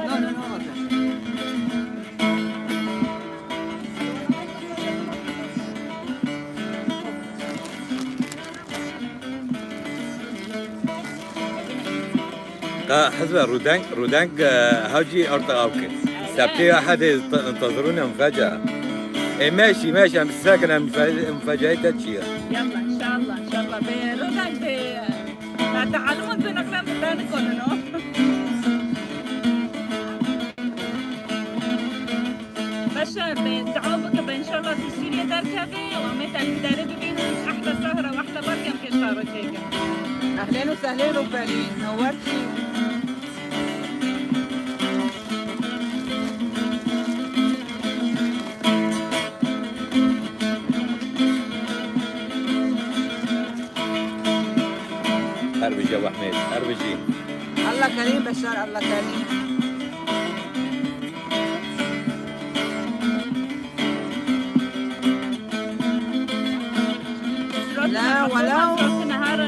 نو نو نو. حسب رودانك رودانك هاجي ارتا اوكي سبتي احد انتظرونا مفاجأة. إيه ماشي ماشي، انا ساكن مفاجأة تشيا. يلا ان شاء الله ان شاء الله برودنگ مع تعلم بنقلم بتاني كونو. بشار بدعوبك ان شاء الله في سوريا تركبي ومتى البداية ببينا احلى سهرة واحلى بركة يمكن صارت هيك. اهلين وسهلين ربالين، نورتي. اربجي ابو حميد اربجي. الله كريم بشار، الله كريم. لا ولو. نهار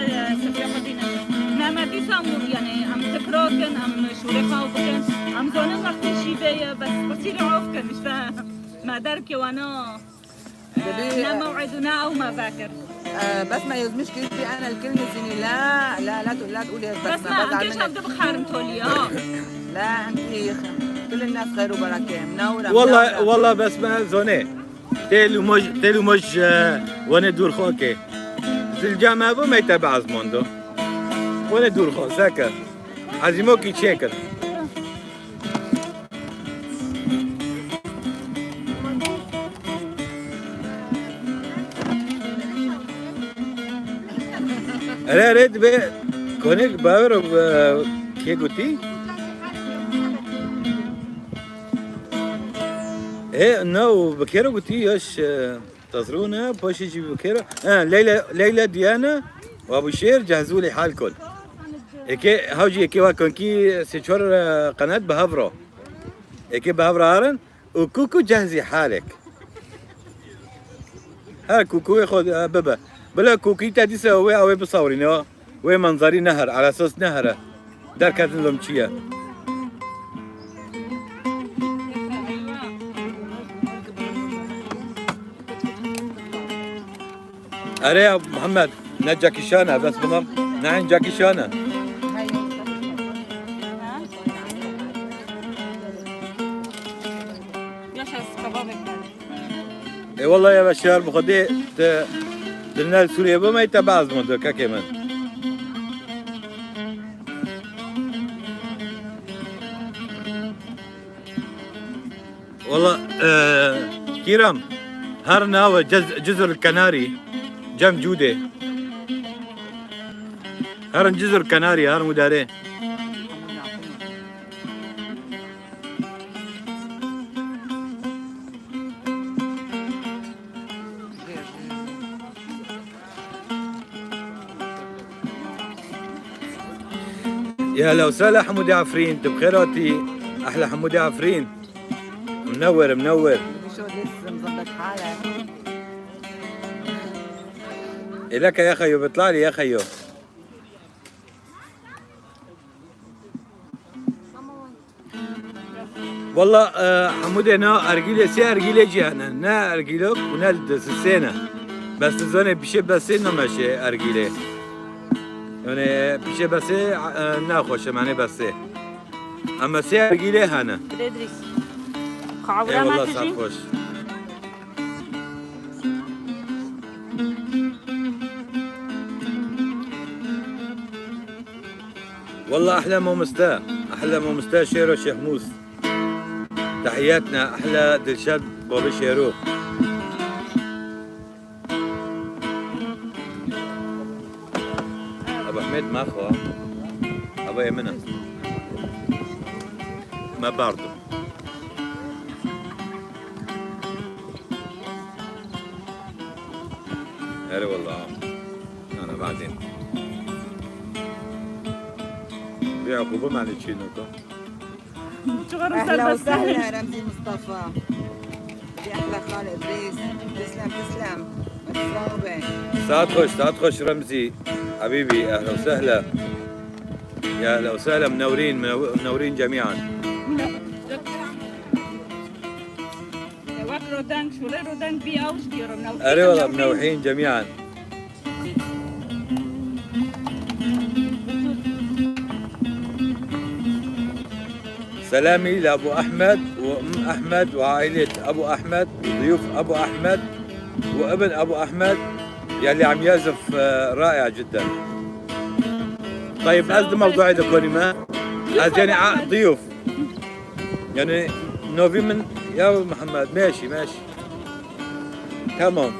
نعم ديسا يعني عم تكروكن عم شوريخا وبكن عم زونن وقت شي بس بصير عوفكن مش ما دركي وانا لا موعد ونا او ما باكر. بس ما يلزمش كذبي انا الكلمة سني. لا لا لا لا تقولي هيك. بس ما بزعل انت عم منك. تبخر متولي لا انت كل الناس خير وبركة، منورة. والله منورة. والله بس ما زوني تيلو مج تيلو مج وانا دور خوكي الجامعة ابو ما يتابع عزموندو وانا دور خو ساكر عزيموكي تشيكر. اري ريد بي كونك باور كي قلتي؟ ايه نو بكيرو قلتي ياش انتظرونا باش يجي بكيرو. ليلى ليلى ديانا وابو شير جهزوا لي حالكم. اكي هاوجي اكي واكون كي سيشور قناة بهافرو اكي بهافرو هارن وكوكو جهزي حالك. ها كوكو ياخذ بابا بلا كوكي تادي سوي او بصوري نو. وين منظري نهر على اساس نهره دار كاتن لهم. أري يا أبو محمد نا جاكي شانا بس بنضل نعم جاكي شانا. اي والله يا بشار بخدي دلنا سوريا بما يتبعز من كمان. والله كيرم هرنا وجزر الكناري جنب جودة. هرن جزر كناري هرن مداري. يا هلا وسهلا حمودي عفرين انت بخيراتي. أحلى حمودي عفرين. منور منور. شو لسه مظبط حالك؟ إلك يا خيو بيطلع لي يا خيو. والله حمودي أنا ارجيلي سي ارجيلي جي أنا نا ارجيلوك ونا سينا بس زوني بشي بس ماشي ارجيلي يعني بشي بس نا خوش معني بس. أما سي ارجيلي هنا. ادريس اي ما والله صار خوش. والله أحلى مومستا أحلى مومستا شيرو شيخ موس. تحياتنا أحلى دلشاد بابي شيرو. أبو حميد ما خو أبو يمنى. ما برضو هلا والله. أنا بعدين. بيعقوبة مع التشينوكو أهلا وسهلا رمزي مصطفى. يا أحلى خال إدريس. تسلم تسلم. ساعات خوش ساعات خوش رمزي. حبيبي أهلا وسهلا. يا أهلا وسهلا. منورين منورين جميعا. أري والله منوحين جميعا. سلامي لأبو أحمد وأم أحمد وعائلة أبو أحمد وضيوف أبو أحمد وابن أبو أحمد يلي عم يعزف رائع جدا. طيب قصد موضوعي دكوني ما يعني ضيوف. يعني نوفي من يا محمد ماشي ماشي. تمام.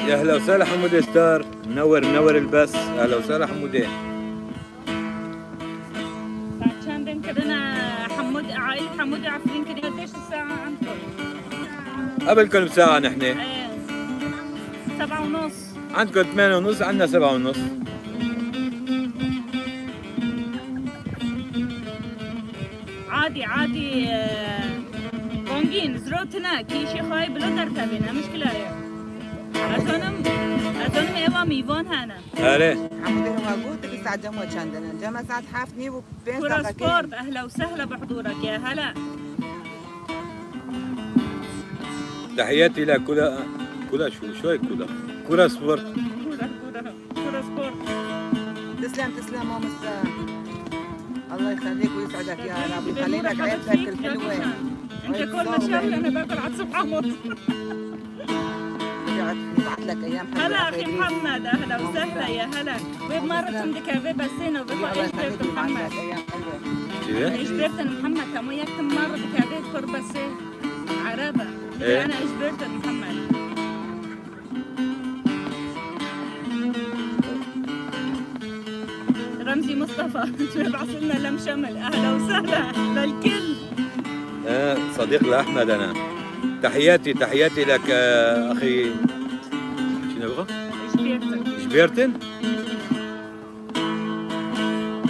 يا أهلا وسهلا حمودي ستار. منور منور البث. أهلا وسهلا حمودي. بعد كدنا حمود عائلة حمودي عفرين كده قديش الساعة عندكم؟ قبلكم بساعة نحن. إيه. 7:30. عندكم 8:30 عندنا 7:30. عادي عادي. بونجين زروتنا كي شي خاي بلو دركبنا مشكلة. أظنم أظنم إيوا ميفون هنا. أري. حمودي موجود الساعة جمعة عندنا جمعة ساعة حاف نيو بين كرة سبورت. أهلا وسهلا بحضورك. يا هلا. تحياتي لكل كل شو شو هي كولا كرة سبورت. كرة كرة كرة سبورت. تسلم تسلم ماما الله يخليك ويسعدك يا رب. ويخلي لك عيلتك الحلوة. انت كل ما شاف أنا باكل عدس بحمص. نبعث لك أيام حلوة. هلا أخي محمد أهلا وسهلا. يا هلا. وين مرة عندك بسينا وبيبقى إيش بيرت محمد؟ إيش بيرت محمد؟ تمو ياك مرة بكافيه كر بسين عربة. إيه؟ أنا إيش بيرت محمد؟ رمزي مصطفى. شو بعث لنا لم شمل. أهلا وسهلا للكل. صديق لأحمد أنا. تحياتي تحياتي لك أخي. شنو نبغى؟ جبيرتن. جبيرتن؟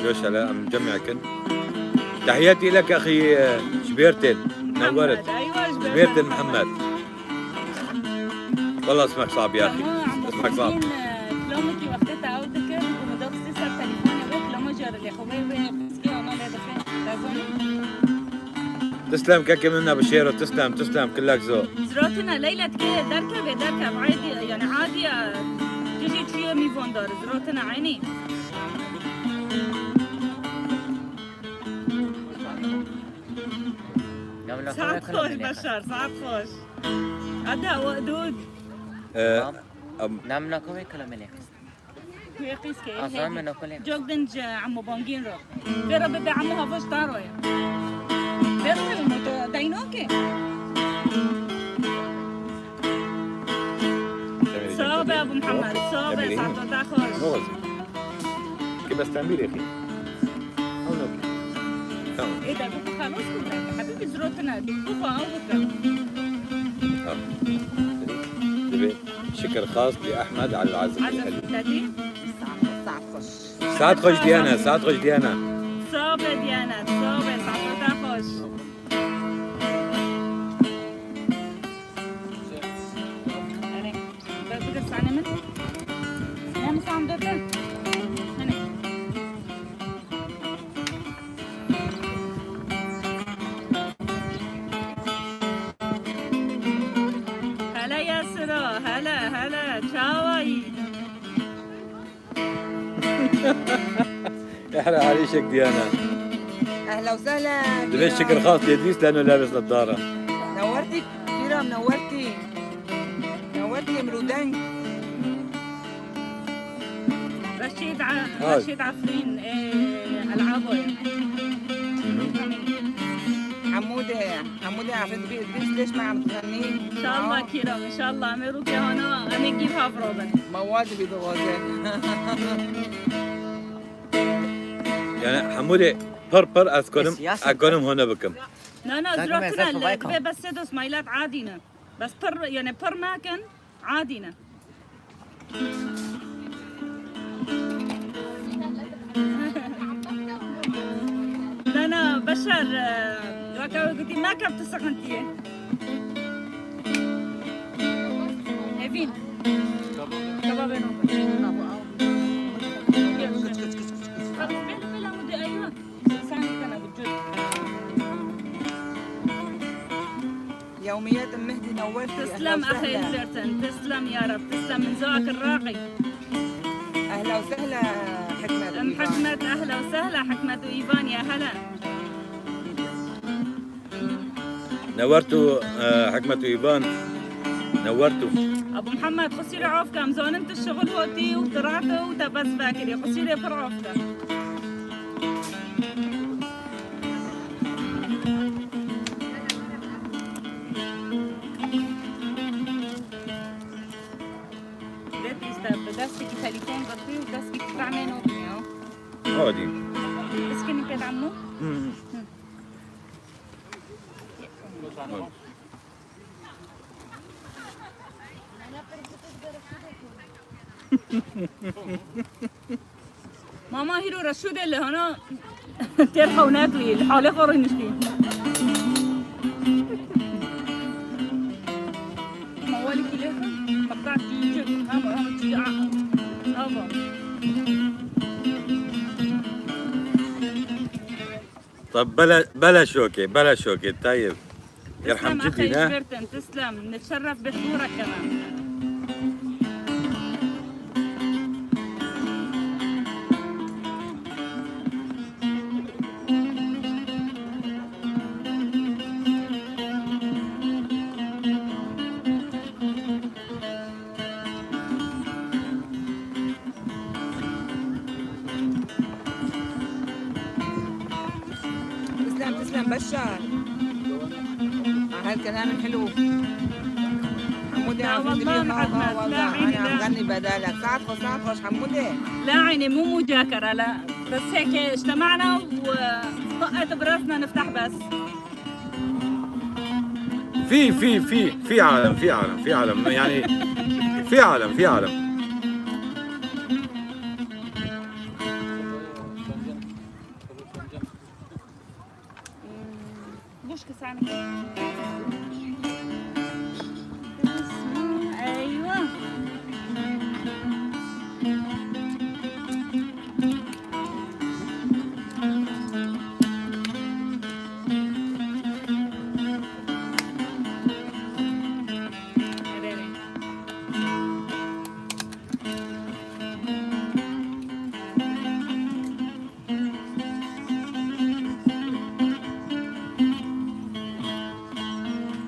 ليش هلا عم نجمعكن. تحياتي لك اخي جبيرتن، نورت. محمد، ايوه جبيرتن محمد. والله اسمك صعب يا اخي، اسمك صعب. كلامك وقتها عودك ومدرستي صار تليفوني وكلامه جر اللي خوي خسكي وانا لا دخل لازم. تسلم كاكي منا بشيرو، تسلم تسلم كلك ذوق. زراتنا ليلى تكي دركة بدركة عادي، يعني عادي تجي تشيو ميفون دار زراتنا عيني. ساعات خوش بشار، ساعات خوش أداء وقدود. آه، أم- نعم نكوي كلام لك. ويقيس كي أصلاً من أكل. جوجدنج عمو بانجين رو بيرا ببي عمو هافوش دارو يا بيرا ببي دينوكي. صعبة أبو محمد، صعبة، ساعات خوش. مو كيف بس تعمل يا اخي؟ هون تمام. إيه ده بوكو خلاص كلك حبيبي زروتنا بوكو أو بوكو. آه. انتبه. شكر خاص لاحمد على العزف عزف الحلو. 30. ساعات خوش. ساعات خوش ديانا، ساعات خوش ديانا. صعبة ديانا، صعبة، ساعات خوش. أري بس أنا من أنا مش عم بدر هنا. هلا يا سرا، هلا هلا، تشاوي. احرق عليشك ديانا. اهلا وسهلا. انتبه، شكر خاص لادريس لانه لابس نظاره. نورتي كيرم، نورتي نورتي مرودنج. رشيد هاي. رشيد عفرين، إيه العابه. حموده حموده عفرين بي ادريس ليش ما عم تغني؟ ان شاء الله كيرم، ان شاء الله اميروك هنا انا نجيب هاف روبن. مواد بيضغوزه. يعني حمودي بر بر اذكرهم السياسة. اذكرهم هنا بكم. لا لا لكن ما زرعتنا يزال فوقكم. بس سدس مايلات عادينا، بس بر يعني بر ماكن عادينا. لا لا بشر، وكا قلتي ما كان تسخنتي هيفين كباب. خلص بلا بلا مدي، ايوه ساعدك انا بالجد. يوميات ام مهدي نورتي. أهلا تسلم اخي وسهلا. البرتن، تسلم يا رب، تسلم من ذوقك الراقي. اهلا وسهلا حكمة. ام حكمت، اهلا وسهلا حكمت وايفان، يا هلا. نورتوا حكمة ايفان، نورتوا. ابو محمد قصيري عوفكا مزون انت الشغل هوتي وطلعته وتبس فاكري قصيري بر عوفكا. بدستك تليفون غطيه ودستك تعمل. هودي. بس كني كده عمو. مم. ماما هيرو رشود اللي هنا ترحوا ناكلي الحالة خوري نشتي موالي كلها مقطع تيجي هم هم تيجي هذا. طب بلا بلا شوكة بلا شوكة، طيب يرحم تسلم أخي جدي ها. جبرتن، تسلم، نتشرف بحضورك كمان. تسلم تسلم بشار على هالكلام الحلو. حمودة لا عم والله محمد، لا والله عيني، انا عم لا. غني بدالك. ساعات خوش ساعات خوش حمودة. لا عيني، مو مجاكرة، لا بس هيك اجتمعنا وطقت براسنا نفتح بس. في في في في عالم في عالم في عالم، يعني في عالم في عالم. عنك. ايوه.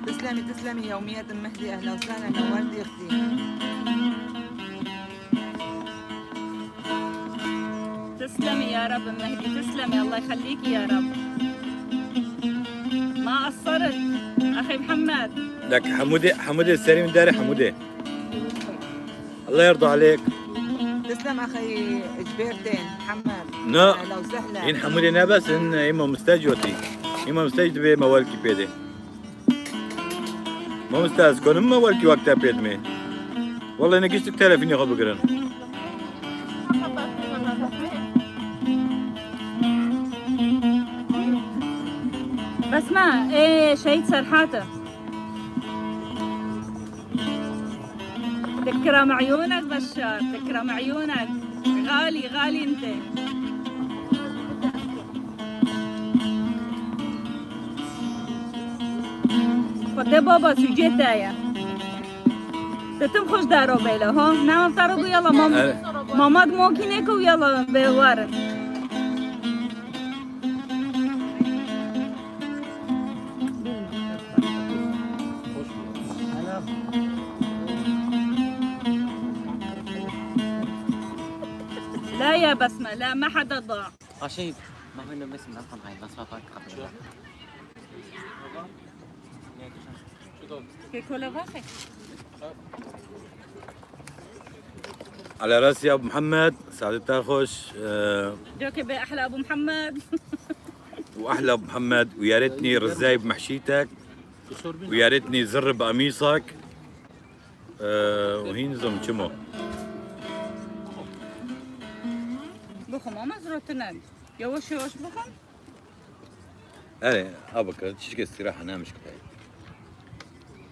تسلمي تسلمي يوميات ام مهدي، اهلا وسهلا، نورتي اختي. تسلمي يا رب ام مهدي، تسلمي، الله يخليكي يا رب. ما قصرت اخي محمد. لك حمودي، حمودي السليم داري حمودي، الله يرضى عليك. تسلم اخي جبيرتين محمد. نا. اهلا وسهلا. إن حمودي نابس إن إما مستجوتي إما مستجد بي موالكي بيدي ما مستاز كون إما والكي وقتها بيدمي والله إنك إشتك تلفيني خو بقرن. بس ما ايه شهيد سرحاته. تكرم عيونك بشار، تكرم عيونك، غالي غالي انت. خدي بابا سوجيتا تتم خوش دارو بيلا ها نعم تارو يلا ماما ماما موكينيكو يلا بوارن. لا يا بسمة، لا ما حدا ضاع. عشان ما هو بس من أصلا هاي بس ما قبل. على راسي يا ابو محمد، سعد التاخش. دوكي بأحلى ابو محمد. واحلى ابو محمد، ويا ريتني رزاي بمحشيتك، ويا ريتني زر بقميصك. وهين زم شمو بخم ماما زروتنال يوش يوش بخم. ايه ابك تشكي استراحة نام مشكلة.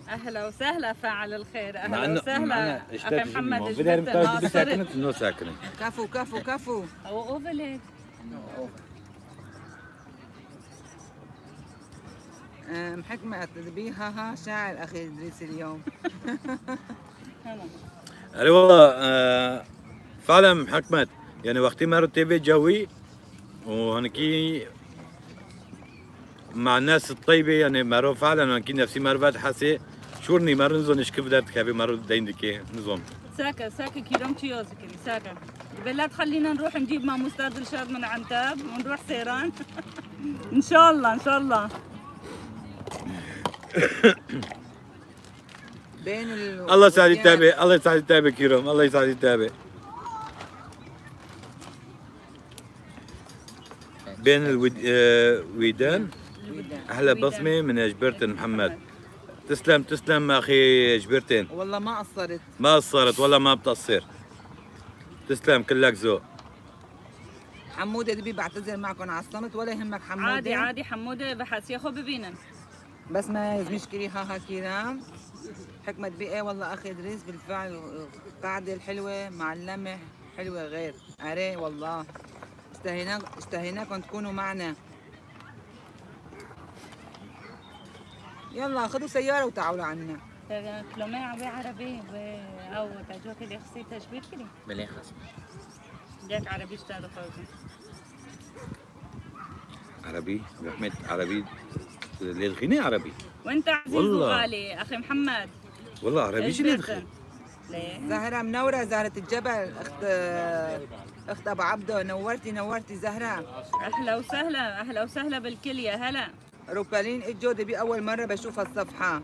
اهلا وسهلا فاعل الخير، مع اهلا انه وسهلا اخي محمد. بدي ساكنة انه ساكنة. كفو كفو كفو. او اوفليت. محكمة بيها ها شاعر اخي ادريس اليوم. اي والله فعلا محكمة، يعني وقتي ما رتبي جوي وهنكي مع الناس الطيبة، يعني مارو فعلا هنكي نفسي مارو حاسي شورني مارو نزون كيف دارت كابي مارو دين دكي نظام. ساكا ساكا كيلوم تشيوزكري ساكا بالله تخلينا نروح نجيب مع مستاذ رشاد من عنتاب ونروح سيران. ان شاء الله ان شاء الله. بين ال الله يسعد التابع، الله يسعد التابع كيروم، الله يسعد التابع. بين الويدان احلى بصمة من جبرتن محمد. تسلم تسلم اخي جبرتين، والله ما قصرت، ما قصرت والله ما بتقصر. تسلم كلك ذوق. حموده دبي بعتذر معكم على الصمت، ولا يهمك حموده. عادي عادي حموده بحس يا خو ببينا. بس ما يزمش ها ها كيرام. حكمة بي ايه والله اخي ادريس بالفعل القعدة الحلوة مع اللمح حلوة غير. اري والله اشتهيناكم تكونوا معنا. يلا خذوا سيارة وتعالوا لعنا. كلومي عبي عربي او تاجوك اللي خصي تشبير كلي. بلي خص. جاك عربي اشتغل فوزي. عربي رحمة عربي للغنى عربي. وانت عزيز وغالي اخي محمد. والله عربي شو يدخل؟ زهرة منورة، زهرة الجبل، اخت ابو عبده، نورتي نورتي زهرة. اهلا وسهلا، اهلا وسهلا بالكل يا هلا. روبالين اجو دبي اول مرة بشوف هالصفحة.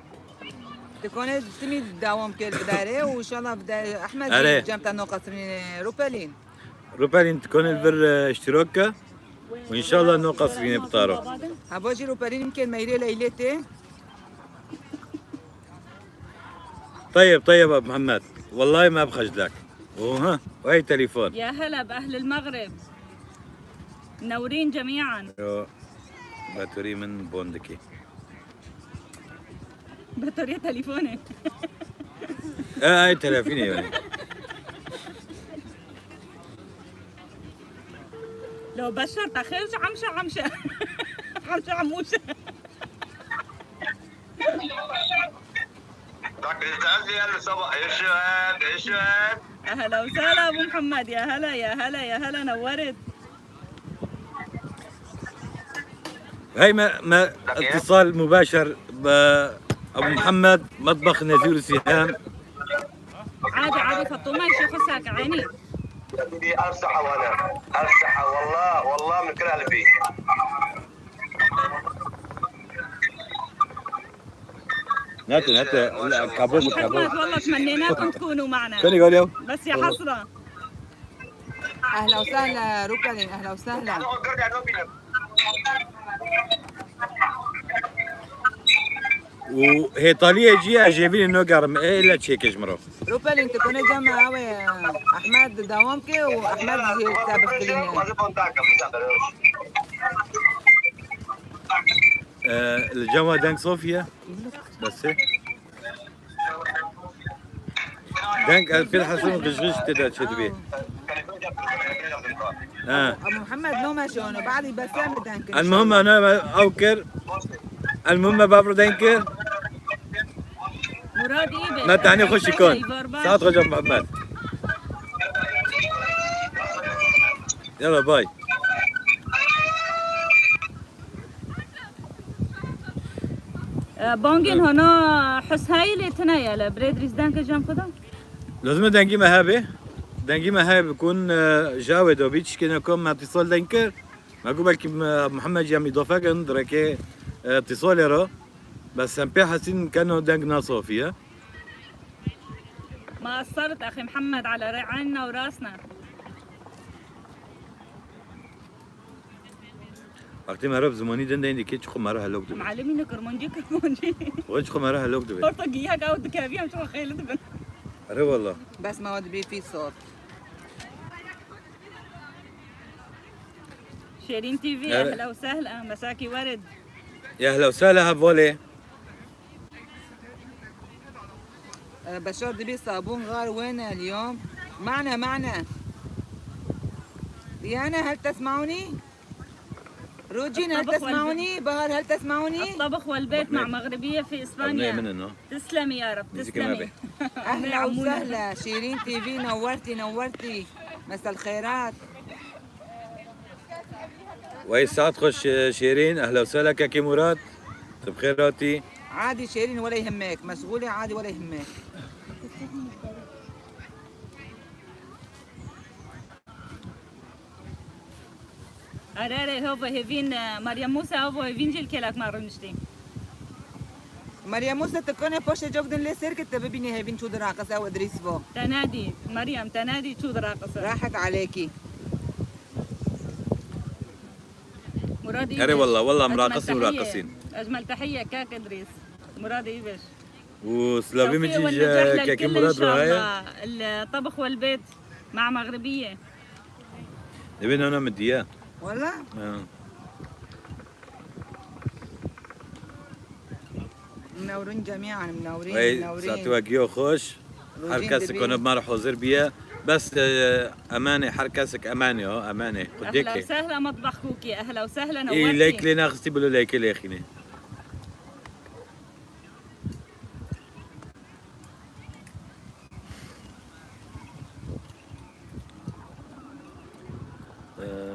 تكون تمي تداوم كل بداري وان شاء الله بداري احمد جامعة نوقصرين روبالين. روبالين تكون البر اشتراكها وان شاء الله نوقصرين بطارو. هبوجي روبالين يمكن ميري ليلتي. طيب طيب ابو محمد والله ما بخجلك. وها وهي تليفون. يا هلا باهل المغرب، منورين جميعا. باتوري من بوندكي. بطارية تليفوني. اه اي تلافيني يعني. لو بشر تخرج عمشة عمشة عمشة عموشة. اهلا وسهلا ابو محمد، يا هلا يا هلا يا هلا، نورت. هي ما اتصال مباشر ابو محمد مطبخ نزير سهام. عادي عادي فاطمة، شو خصك عيني؟ ألف صحة، وأنا ألف صحة، والله والله من كل قلبي. ناتو ناتو، لا كابوب محمد كابوب. والله تمنيناكم تكونوا معنا. كوني قول يوم. بس يا حسرة. اهلا وسهلا روكالين، اهلا وسهلا. وهي طالية جي جايبين انه قرم ايه الا تشيكش مرو. روبالين تكون جمع احمد دوامك واحمد الجوا دانك صوفيا بس دانك في الحسن غشغش تدا تشد بيه. ابو محمد نو ماشي هون بعد بسام دانك. المهم انا اوكر، المهم بابرو دانكر. مراد ايه. ما تعني خش يكون ساعات غجب محمد. يلا باي. بانجين هنا حس هاي اللي تنايا لبريد ريزدانك جام خدا. لازم دنگی مهابه، دنگی مهابه بكون جاود وبيتش كنا كم مع اتصال دنكر ما قبل بلكي محمد جام اضافه كان دركي اتصال يرى بس هم حاسين كانوا دنك صوفيا. ما قصرت اخي محمد، على عيننا وراسنا. وقتی مرا زمانی دن دین دیگه چخو مرا هلوک دبی. معلمين كرمونجي كرمونجي. وش خو مرا هلوك دبي. برتقياك او دكابيا شو خيل دبن. اره والله. بس ما بي في صوت. شيرين تي في، اهلا وسهلا، مساكي ورد. يا اهلا وسهلا هفولي. بشار دبي صابون غار وين اليوم؟ معنا معنا. ديانا هل تسمعوني؟ روجين هل تسمعوني؟ بهار هل تسمعوني؟ الطبخ والبيت مع مغربية في اسبانيا. تسلمي يا رب تسلمي. اهلا وسهلا شيرين تي في، نورتي نورتي، مساء الخيرات. وهي الساعة تخش شيرين، اهلا وسهلا كاكي مراد، بخيراتي. عادي شيرين ولا يهمك، مشغولة عادي ولا يهمك. اراري هو هيفين مريم موسى هو هيفين جيل كلاك ما رنشتي. مريم موسى تكون بوش جوجدن لسير كنت ببيني هيفين شو دراقصة او ادريس فو. تنادي مريم تنادي شو دراقصة. راحت عليكي. مراد اري والله والله مراقصين وراقصين. اجمل تحية كاك ادريس مراد ايبش. وسلافي مجي كاكي مراد رهايا. الطبخ والبيت مع مغربية. نبينا انا مدي اياه. والله؟ منورين جميعا، منورين منورين. ساتواكيو خوش حركاسك كنا ما حاضر بيا بس امانه حركاسك امانه امانه. اهلا وسهلا مطبخ كوكي، اهلا وسهلا نورتي. اي ليك لي ناقصتي بلو ليك لي خيني.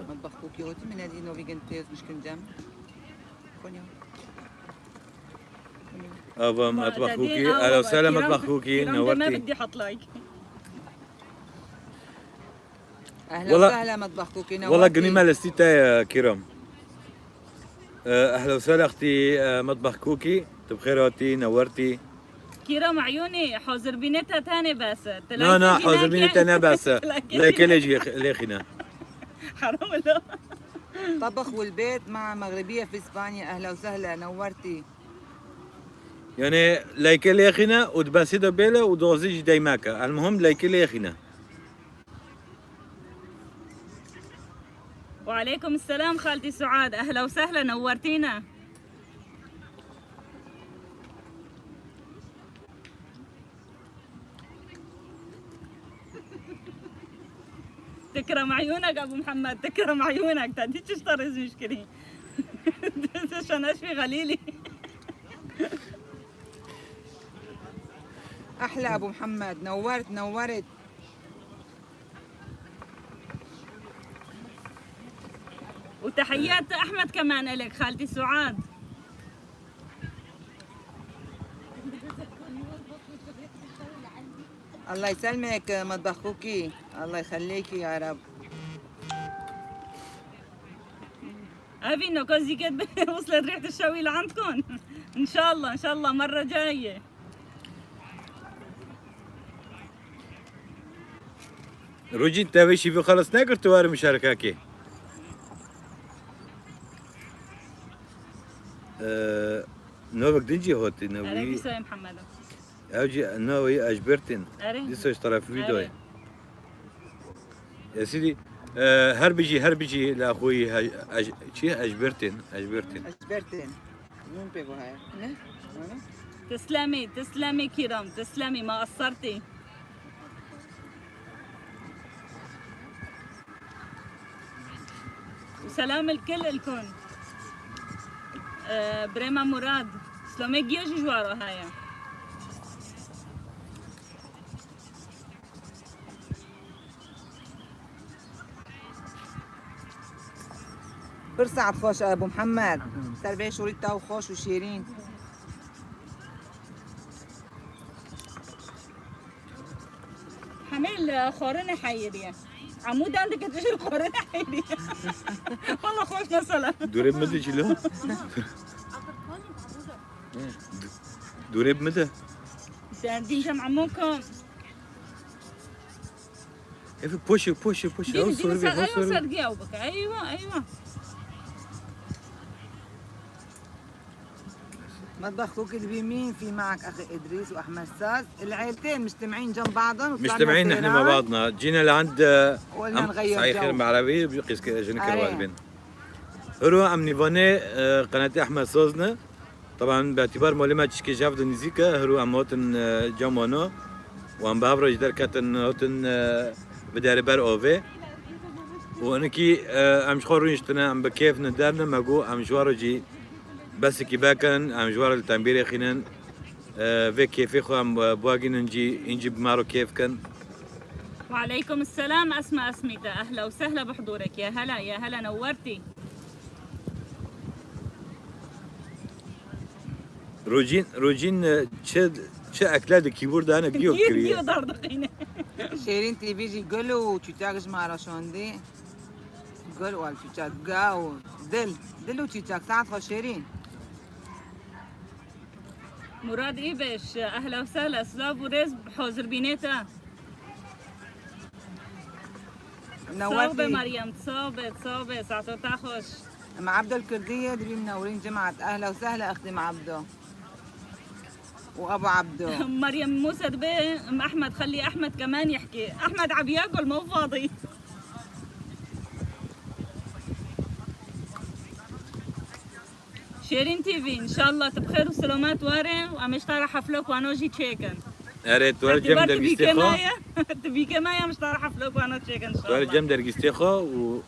مطبخ كوكي هوتي من هذه نوفيجن تيز مش كنجم. ابا مطبخ كوكي، اهلا وسهلا مطبخ كوكي، نورتي. ما بدي احط لايك. اهلا وسهلا مطبخ كوكي، نورتي. والله قنيمة لستيتا يا كرام. اهلا وسهلا اختي مطبخ كوكي، بخيراتي نورتي. كرام عيوني حوزر بينتها ثاني بس. لا لا حوزر بينتها انا بس ليك ليجي ليخنا. حرام الله. طبخ والبيت مع مغربية في اسبانيا، اهلا وسهلا نورتي. يعني لايك ليخنا ودباسي دبيله ودوزيج دايماكا، المهم لايك ليخنا. وعليكم السلام خالتي سعاد، اهلا وسهلا نورتينا. تكرم عيونك ابو محمد، تكرم عيونك. تدي تشتري مشكلة عشان اشفي غليلي. احلى ابو محمد، نورت نورت. وتحيات احمد كمان لك خالتي سعاد. الله يسلمك مطبخ كوكي، الله يخليكي يا رب. ابي انه كوزي كد وصلت ريحه الشوي لعندكم. ان شاء الله ان شاء الله مره جايه. روجين تاوي في خلص ناقر تواري مشاركاكي. نوبك دنجي هوتي اري نوي بيسوي محمد. اوجي نوي اجبرتن اري لسه اشترى في فيديو. أري. يا سيدي، هربجي هربجي لاخوي شي اجبرتن اجبرتن. اجبرتين مين بيقو هاي؟ نه؟ نه؟ تسلمي تسلمي كرام، تسلمي ما قصرتي. وسلام الكل الكم. بريما مراد سلامي جيوش جوارو هاي. برصعد خوش ابو محمد، تربية شوريتا وخوش وشيرين. حميل خورنة حيرية عمود عندك تجي خورنة حيرية. والله خوش مثلا. دوري بمدة جلو دوري بمدة. دين عموكم. إيه، بوشي بوشي بوشي دين أو دين سوري أو ايوه سوري. صدقي أو ايوه ايوه. مطبخ كوكي بيمين في معك اخي ادريس واحمد ساز، العيلتين مجتمعين جنب بعضهم. وطلعنا مجتمعين نحن مع سيران. بعضنا، جينا لعند وقلنا نغير صحيح خير جو. مع عربي بيقيس جنك أري. الوالبين. هرو ام نيفاني قناة احمد سوزنا، طبعا باعتبار مولما تشكي جافد نزيكا هرو ام هوتن جامونو وام بابرو جدر كاتن هوتن بداري بر اوفي وانكي ام شخور رينشتنا ام بكيف ندارنا ماجو ام جوارو جي بس كي باكن ام جوارو التنبيري خينن في كيفي خو ام بواجين انجي انجي بمارو كيف كان. وعليكم السلام أسماء أسميتة، أهلا وسهلا بحضورك. يا هلا يا هلا، نورتي. روجين روجين چه اكلات كيبورد انا گيو كيو كريه. دردقينة. شيرين تي في جي قلو وتشيتاك جمارة شوندي قلو والتشيتاك قاو دل دل وتشيتاك ساعة خوش شيرين. مراد إيبش أهلا وسهلا، سلاف وريز بحوزر بينيتا. صوبة نورتي مريم، تصوبة تصوبة ساعته تاخش. مع عبدو الكردية دبي منورين جمعة. أهلا وسهلا أختي مع عبدو وأبو عبدو. مريم موسى دبي أم أحمد، خلي أحمد كمان يحكي. أحمد عم ياكل مو فاضي. شيرين تي في ان شاء الله بخير وسلامات وارن وعم طارح حفلك وانوجي تشيكن. اره توار جم تبي درگستيخو كمايا تبي كمايا مش طارح حفلك وانا تشيكن ان شاء توار الله. جم درگستيخو و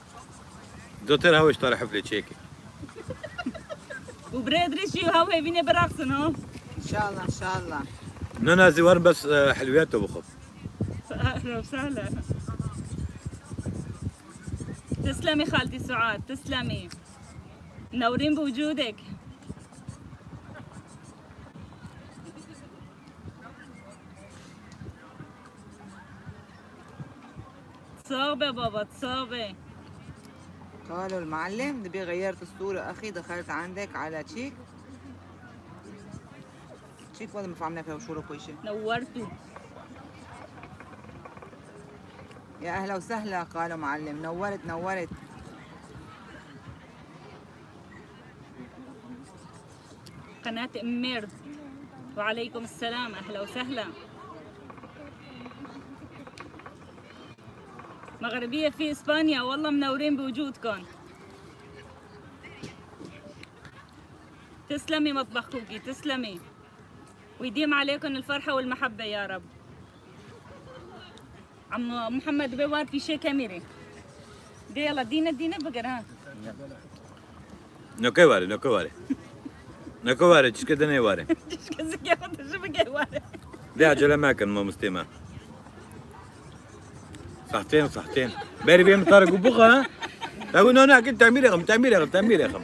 دوتر هاوش طالع حفلة تشيكي. وبريد ريشي وهو فيني برقصن هو. إن شاء الله إن شاء الله. نونا زوار بس حلوياته بخب. اهلا وسهلا، تسلمي خالتي سعاد، تسلمي، منورين بوجودك. تصابة بابا تصابة. قالوا المعلم دبي غيرت الصورة أخي، دخلت عندك على تشيك تشيك ولا ما فهمنا فيها وشو كويشة. نورتوا. يا أهلا وسهلا قالوا معلم، نورت نورت. قناة أم ميرد، وعليكم السلام، أهلا وسهلا. مغربية في إسبانيا، والله منورين بوجودكم. تسلمي مطبخ كوكي، تسلمي، ويديم عليكم الفرحة والمحبة يا رب. عم محمد بوار في شي كاميرا. دي يلا دينا دينا بقر ها. نوكي واري نوكي واري. نوكي واري تشكي دني واري. تشكي زكي شو بقى واري. دي عجلة ما كان ما مستمع. صحتين صحتين. باري بيم طارق وبوخة ها. أقول أنا أكيد تعمير رقم تعمير رقم تعمير رقم.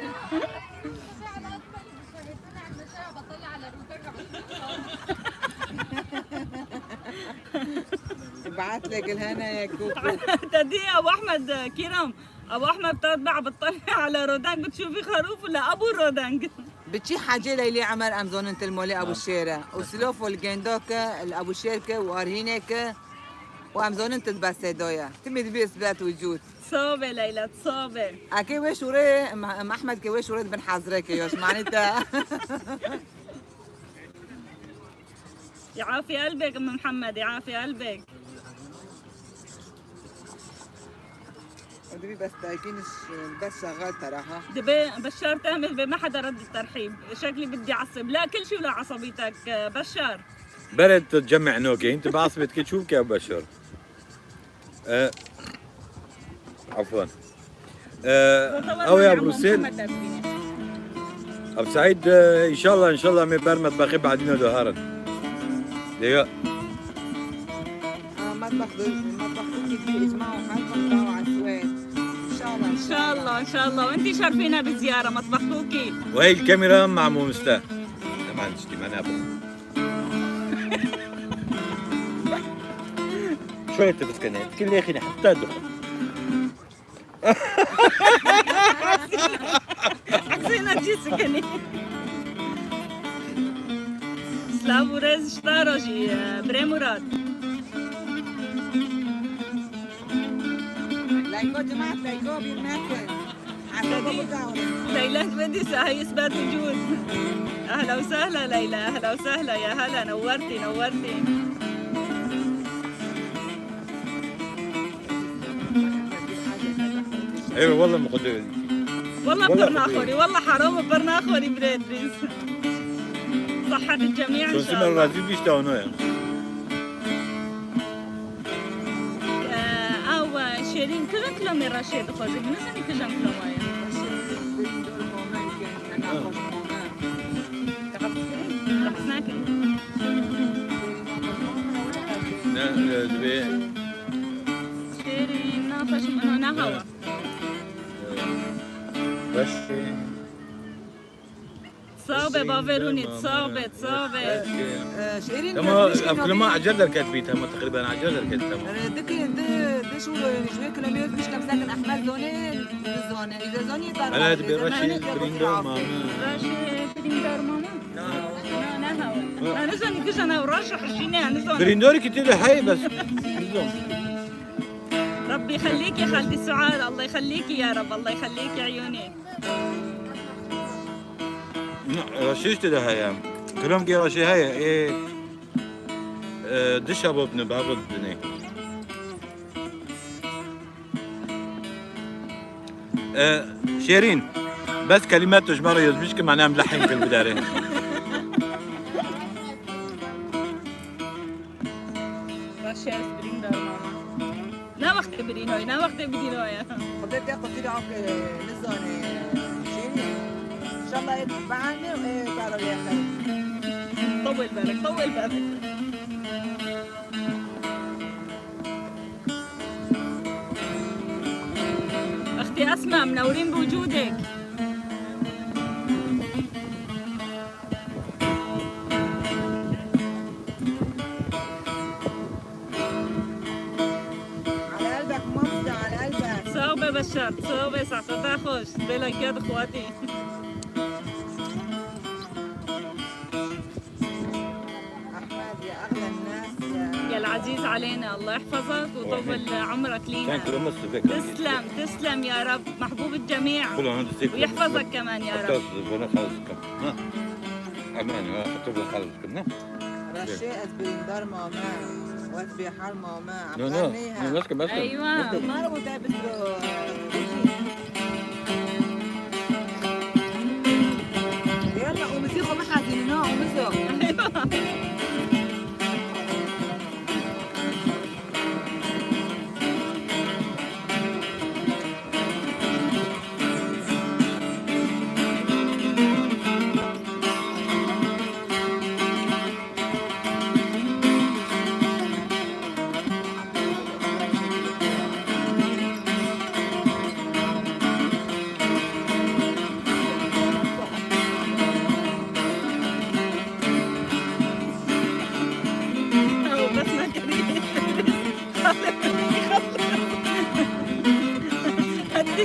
ابعت لك الهنا يا كوكو. تدي ابو احمد كرم ابو احمد بتطبع بتطلع على رودانك بتشوفي خروف ولا ابو رودانك؟ بتشي حاجة ليلي عمر أمزون انت المولي أبو الشيرة وسلوف والجندوك أبو الشركة وأرهينك وأمزون انت بس دويا تمي دبي إثبات وجود. صوبة ليلى صوبة. أكي ويش وري أم أحمد كي ويش وري بن حازرك يوش معناتها. يعافي قلبك أم محمد يعافي قلبك. دبي بس تاكينش بس شغال ترى ها. دبي بشار تامل ما حدا رد الترحيب شكلي بدي اعصب. لا كل شيء ولا عصبيتك بشار. بلد تجمع نوكي انت بعصبتك شو يا بشار؟ عفوا. او يا بروسيل ابو سعيد ان شاء الله ان شاء الله مي برمت باخي بعدين دهارن. دقيقة. مطبخ مطبخ كوكي اجمعوا حالكم طلعوا على السويد. ان شاء الله ان شاء الله ان شاء الله وانتي شرفينا بزيارة مطبخ كوكي. وهي الكاميرا مع مومستا. ما عندش ما نابو. شوية تبسكنات كل يا اخي حتى دخل. عكسينا تجي سكني. سلام ورز شطارجي بري مراد. لايكو جماعة لايكو بيرناكل. ليلى بدي هي اثبات وجود. اهلا وسهلا ليلى اهلا وسهلا يا هلا نورتي نورتي. ايوه والله مقدر. والله برناخوري والله حرام برناخوري بريدريس. صحة الجميع ان شاء الله. رازي بيشتاونو او شيرين كجن كلامي رشيد خوزي بنسني كجن كلامي. شيرين نافش من هوا. صعبة بافروني صعبة صعبة. شيرين تمام كل ما عجل كاتبيتها ما تقريبا عجل كاتبيتها. دك د شو شوي كلاميات مش كم ساكن احمد زوني زوني اذا زوني طار. انا دبي رشيد بريندور ماما. رشيد بريندور ماما. لا لا هوا. انا زوني كيش انا ورشح الجيني انا زوني. بريندور كتير حي بس. ربي يخليكي خالتي سعاد الله يخليكي يا رب الله يخليكي عيوني. رشيش ده هيا كلهم كي رشي هيا ايه دش ابو ابن بابد بني شيرين بس كلمات تجمر يزمشك معناها ملحن في البداية. رشيش بريندور ماما. نا وقت برينوي نا وقت برينوي. قدرت تاخذ كده عك نزوني شيرين. ان شاء الله يتبعني وصاروا يا خير. طول بالك طول بالك. اختي اسماء منورين بوجودك. على قلبك مامسة على قلبك. صوبة بشار صوبة ساعتها خوش بلايكات اخواتي. احمد يا اغلى الناس يا العزيز علينا الله يحفظك ويطول عمرك لينا. تسلم تسلم يا رب محبوب الجميع ويحفظك كمان يا رب. رشي بريندار ماما واتبي حال ماما عم غنيها. ايوه ما رو بسرو. يلا ومسيخو ما حازين نو ومسو.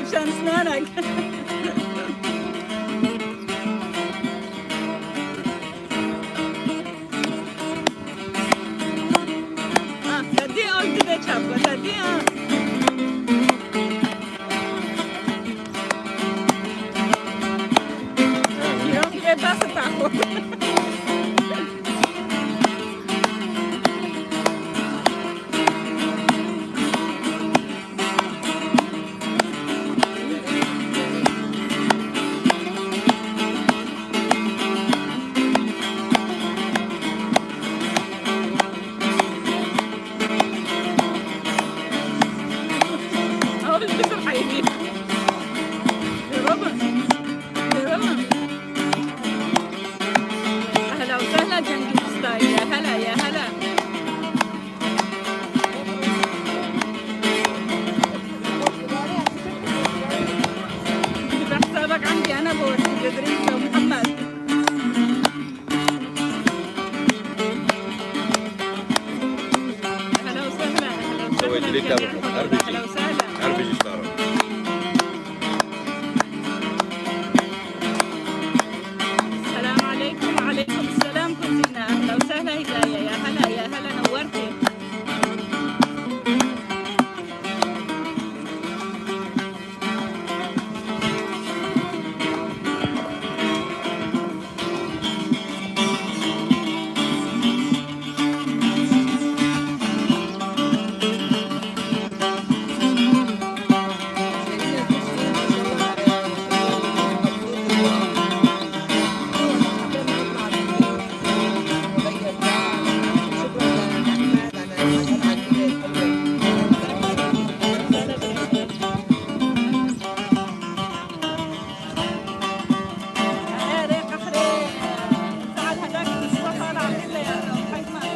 مشان اسنانك. تدي قلت ده شابة تدي. يوم بس تعقل. هو بس حيجي يا رب يا رب. اهلا وسهلا جنجل ستايل، يا هلا يا هلا. بحسابك عندي انا بوري ادريس ومحمد. اهلا وسهلا اهلا وسهلا. سويت لي جميع تابع. الحضور. أربجي. اهلا وسهلا. هربجي اشترى. السلام عليكم. وعليكم السلام كوزينا، اهلا وسهلا هداية، يا هلا يا هلا، نورتي. شكرا لاحمد على العقيده الحلوه. ايه ريق اخري تعال هداك الاسبوع طالع كلياته حكمة.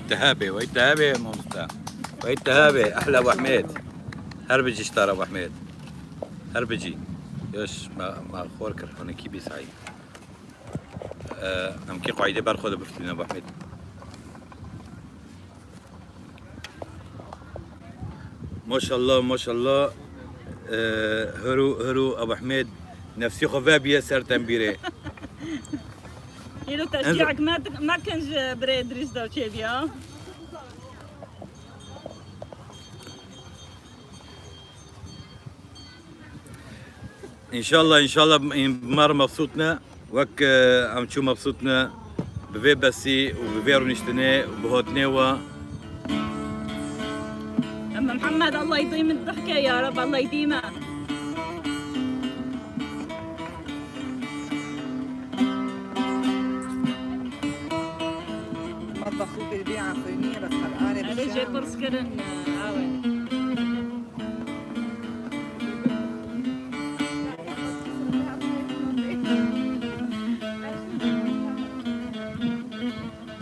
ويتهابي ويتهابي مامستا ويتهابي احلى ابو حميد. هربجي اشترى ابو حميد. هربجي. يش ما خوركر هون كي بيسعي. ام كي قاعدة برخو بفتلنا ابو حميد. ما شاء الله ما شاء الله. هرو هرو ابو حميد نفسي خفابية سر تنبيري. إلو تشجيعك ما كانش بري إدريس داو تشيبيا. ان شاء الله ان شاء الله بمر مبسوطنا وك عم تشو مبسوطنا بفي بسي وبفي رونشتني وبهوتنيوا. أما محمد الله يديم الضحكة يا رب، الله يديمها. مطبخ سوق البيعة فرنية بس خرقانة أنا جاي بالشام. برسكرن عاوي.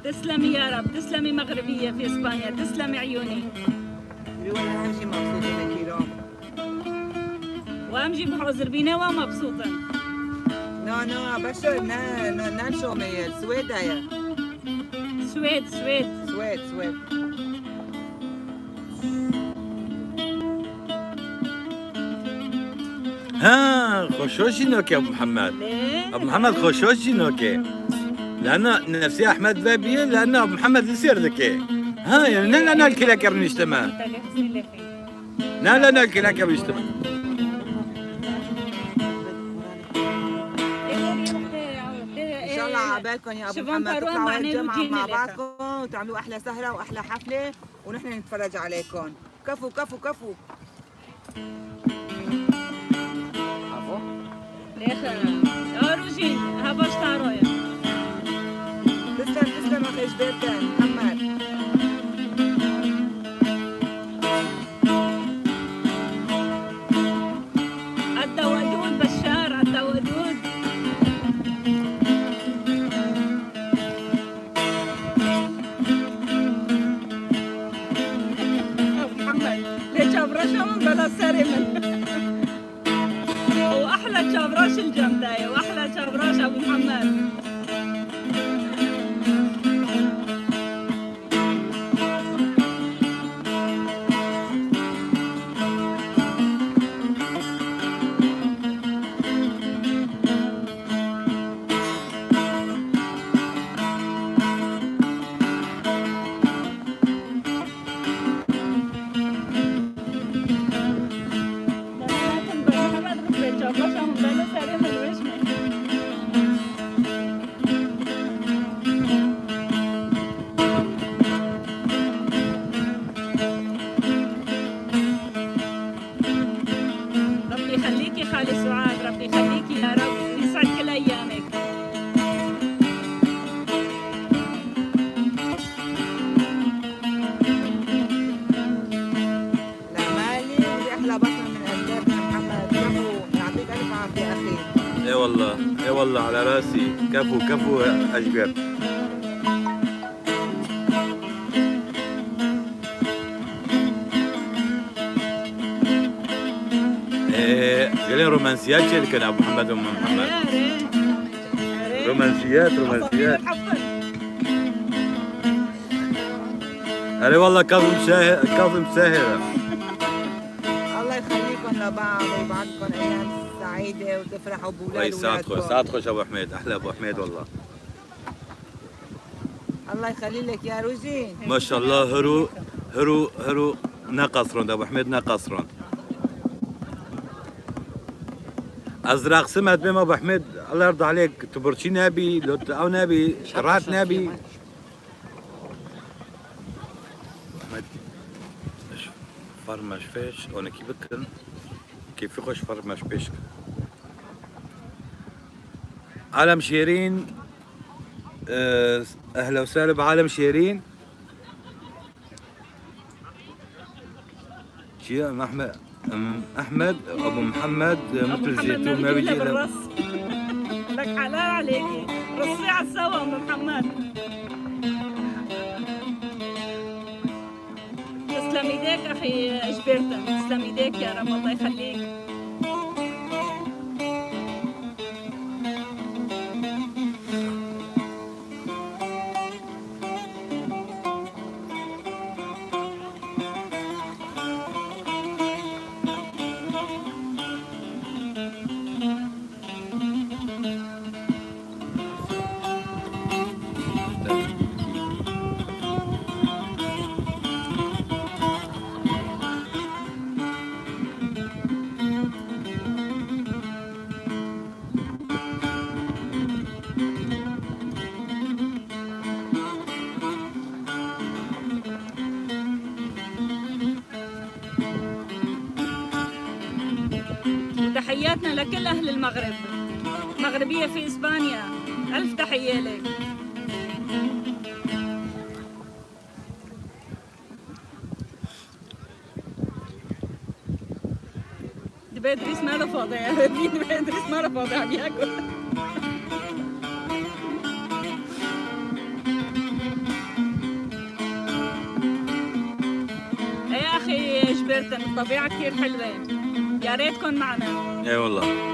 تسلمي يا رب، تسلمي مغربية في إسبانيا، تسلمي عيوني. بيقول أنا أهم شي مبسوطة كيلو. وأمجي بحوزر بينا ومبسوطة. نو نو بشر نا نو نانشو مي السويد هيا. سويد سويد. سويد سويد. ها خشوشي نوكي ابو محمد. ليه؟ ابو محمد خشوشي نوكي. لأنه نفسي أحمد بابية لأنه أبو محمد يصير ذكي. ها يعني لا لا الكلاكر نجتمع. لا لا لا الكلاكر نجتمع. ان شاء الله عبالكم يا ابو محمد تطلعوا هالجمعه مع بعضكم وتعملوا احلى سهره واحلى حفله ونحن نتفرج عليكم. كفو كفو كفو. عفوا ليش روجين هبش تارويا. تسلم تسلم اخي جبيرتن محمد. عدا ودود بشار، عدا ودود. محمد ليه شابرشة من بلا ساري من واحلى شابراش الجمداية واحلى شابراش ابو محمد. ربي يخليكي خالي سعاد، ربي يخليكي يا رب ويسعد كل ايامك. لا مالي بدي احلى بصمه من اجدادنا محمد. كفو يعطيك الف عافيه اخي. اي والله اي والله على راسي. كفو كفو اجبر. ايه قال رومانسيات شي كان ابو محمد وام محمد. رومانسيات رومانسيات. اري والله كاظم ساهر كاظم ساهر. الله يخليكم لبعض ويبعثكم ايام سعيده وتفرحوا الله باولاد يسعدكم اولادكم. يسعدكم ابو حميد، احلى ابو حميد والله. الله يخلي لك يا روجين. ما شاء الله هرو هرو هرو ناقصرون ابو حميد ناقصرون. ازرق سمعت بما ابو حميد الله يرضى عليك تبرشي نبي لو او نبي شرات نبي. احمد فرمش فيش وانا كيف بكن كيف يخش فرمش فيش. عالم شيرين. اهلا وسهلا بعالم شيرين. شي ام احمد أم احمد ابو محمد مثل الزيتون ما بيجي بالرص. لك حلال عليكي رصي على السوا ام محمد. تسلم ايديك اخي جبرتن، تسلم ايديك يا رب، الله يخليك. وتحياتنا لكل أهل المغرب، مغربية في إسبانيا، ألف تحية لك. دبي إدريس ماله فاضي، دبي إدريس ماله فاضي عم ياكل. يا أخي جبرتن الطبيعة كثير حلوة، يا ريتكم معنا. اي والله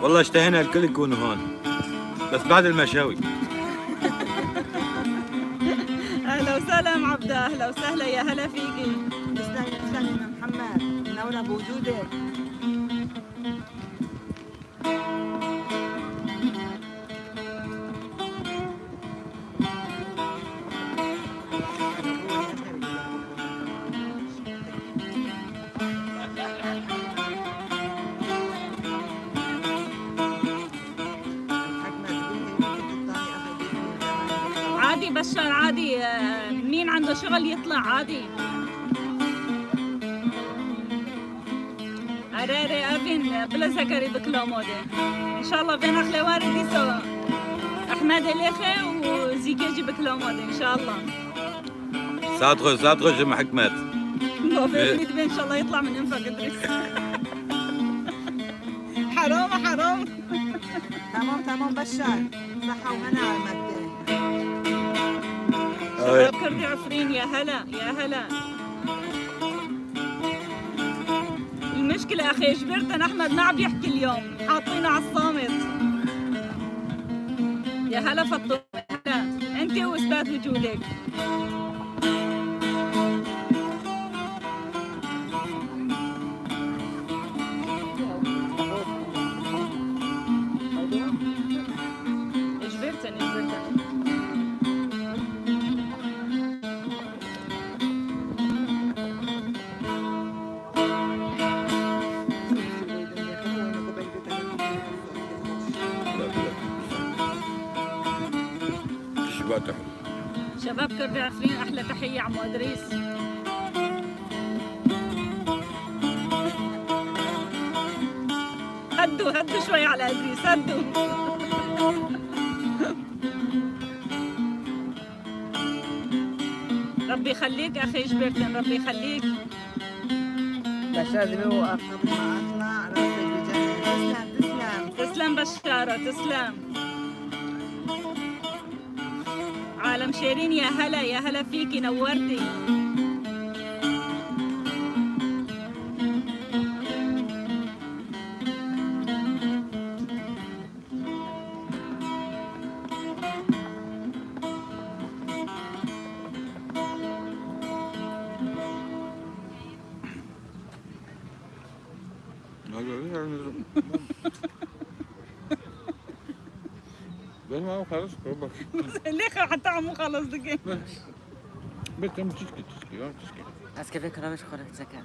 والله اشتهينا الكل يكونوا هون، بس بعد المشاوي. اهلا وسهلا ام عبده، اهلا وسهلا، يا هلا فيكي. تسلمي تسلمي يا محمد، منورة بوجودك. عادي بشار عادي، مين عنده شغل يطلع عادي. أراري أبين بلا زكري بكلامودي إن شاء الله بين أخلي واردي سوا أحمد الأخي وزيكيجي بكلامودي إن شاء الله. ساعة ساعة جمع حكمات. إن شاء الله يطلع من أنفك إدريس. حرام حرام. تمام تمام بشار، صحة وهنا على المادة. شباب كردي عفرين يا هلا يا هلا. المشكلة أخي جبرتن أحمد ما عم يحكي اليوم، حاطينه على الصامت. يا هلا فطوم، هلا أنت وإثبات وجودك. جبرتن جبرتن. شباب كردي عفرين أحلى تحية عمو إدريس. هدوا هدوا شوي على إدريس، هدوا. ربي يخليك أخي جبرتن، ربي يخليك. بشار بيوقف قبل ما أطلع راسك بجنن. تسلم تسلم تسلم بشارة تسلم. عالم شيرين يا هلا يا هلا فيكي، نورتي. خلص. ليه حتى عمو خلص دقيقة. بس تشكي تشكي تشكي. از كيف كلامش